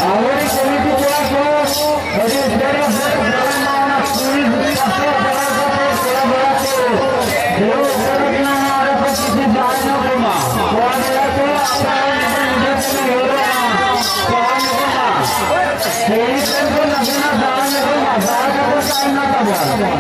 ᱟᱵᱚᱨᱮᱱ ᱠᱚᱢᱤᱴᱤ ᱠᱚᱲᱟ ᱠᱚ, ᱟᱹᱰᱤ ᱩᱥᱟᱹᱨᱟ ᱩᱥᱟᱹᱨᱟ ᱪᱟᱞᱟᱜ ᱢᱟ, ᱚᱱᱟ ᱯᱩᱞᱤᱥ ᱯᱟᱥᱴᱟ ᱪᱟᱞᱟᱣ ᱠᱟᱛᱮ ᱠᱚᱲᱟ ᱠᱚᱲᱟ ᱠᱚ ᱫᱩᱲᱩᱵ ᱩᱛᱟᱹᱨ ᱠᱟᱱᱟ, ᱚᱱᱟ ᱨᱮ ᱯᱟᱹᱪᱤᱥ ᱫᱤᱱ ᱫᱟᱣ ᱧᱚᱜ ᱠᱚ ᱮᱢᱟ᱾ ᱠᱚᱲᱟ ᱠᱚᱲᱟ ᱠᱚ, ᱟᱯᱮ ᱦᱚᱸ ᱱᱤᱡᱮ ᱱᱤᱡᱮ ᱛᱮᱯᱮ ᱦᱩᱭᱩᱜᱼᱟ, ᱠᱚᱲᱟ ᱠᱚ ᱮᱢᱟ᱾ ᱥᱮᱭ ᱠᱷᱟᱱ ᱫᱚ ᱱᱟᱥᱮᱱᱟᱜ ᱫᱟᱣ ᱧᱚᱜ ᱠᱚ ᱮᱢᱟ, ᱫᱟᱣ ᱧᱚᱜ ᱠᱚ ᱛᱟᱦᱮᱱᱟ ᱛᱟᱵᱚᱱ᱾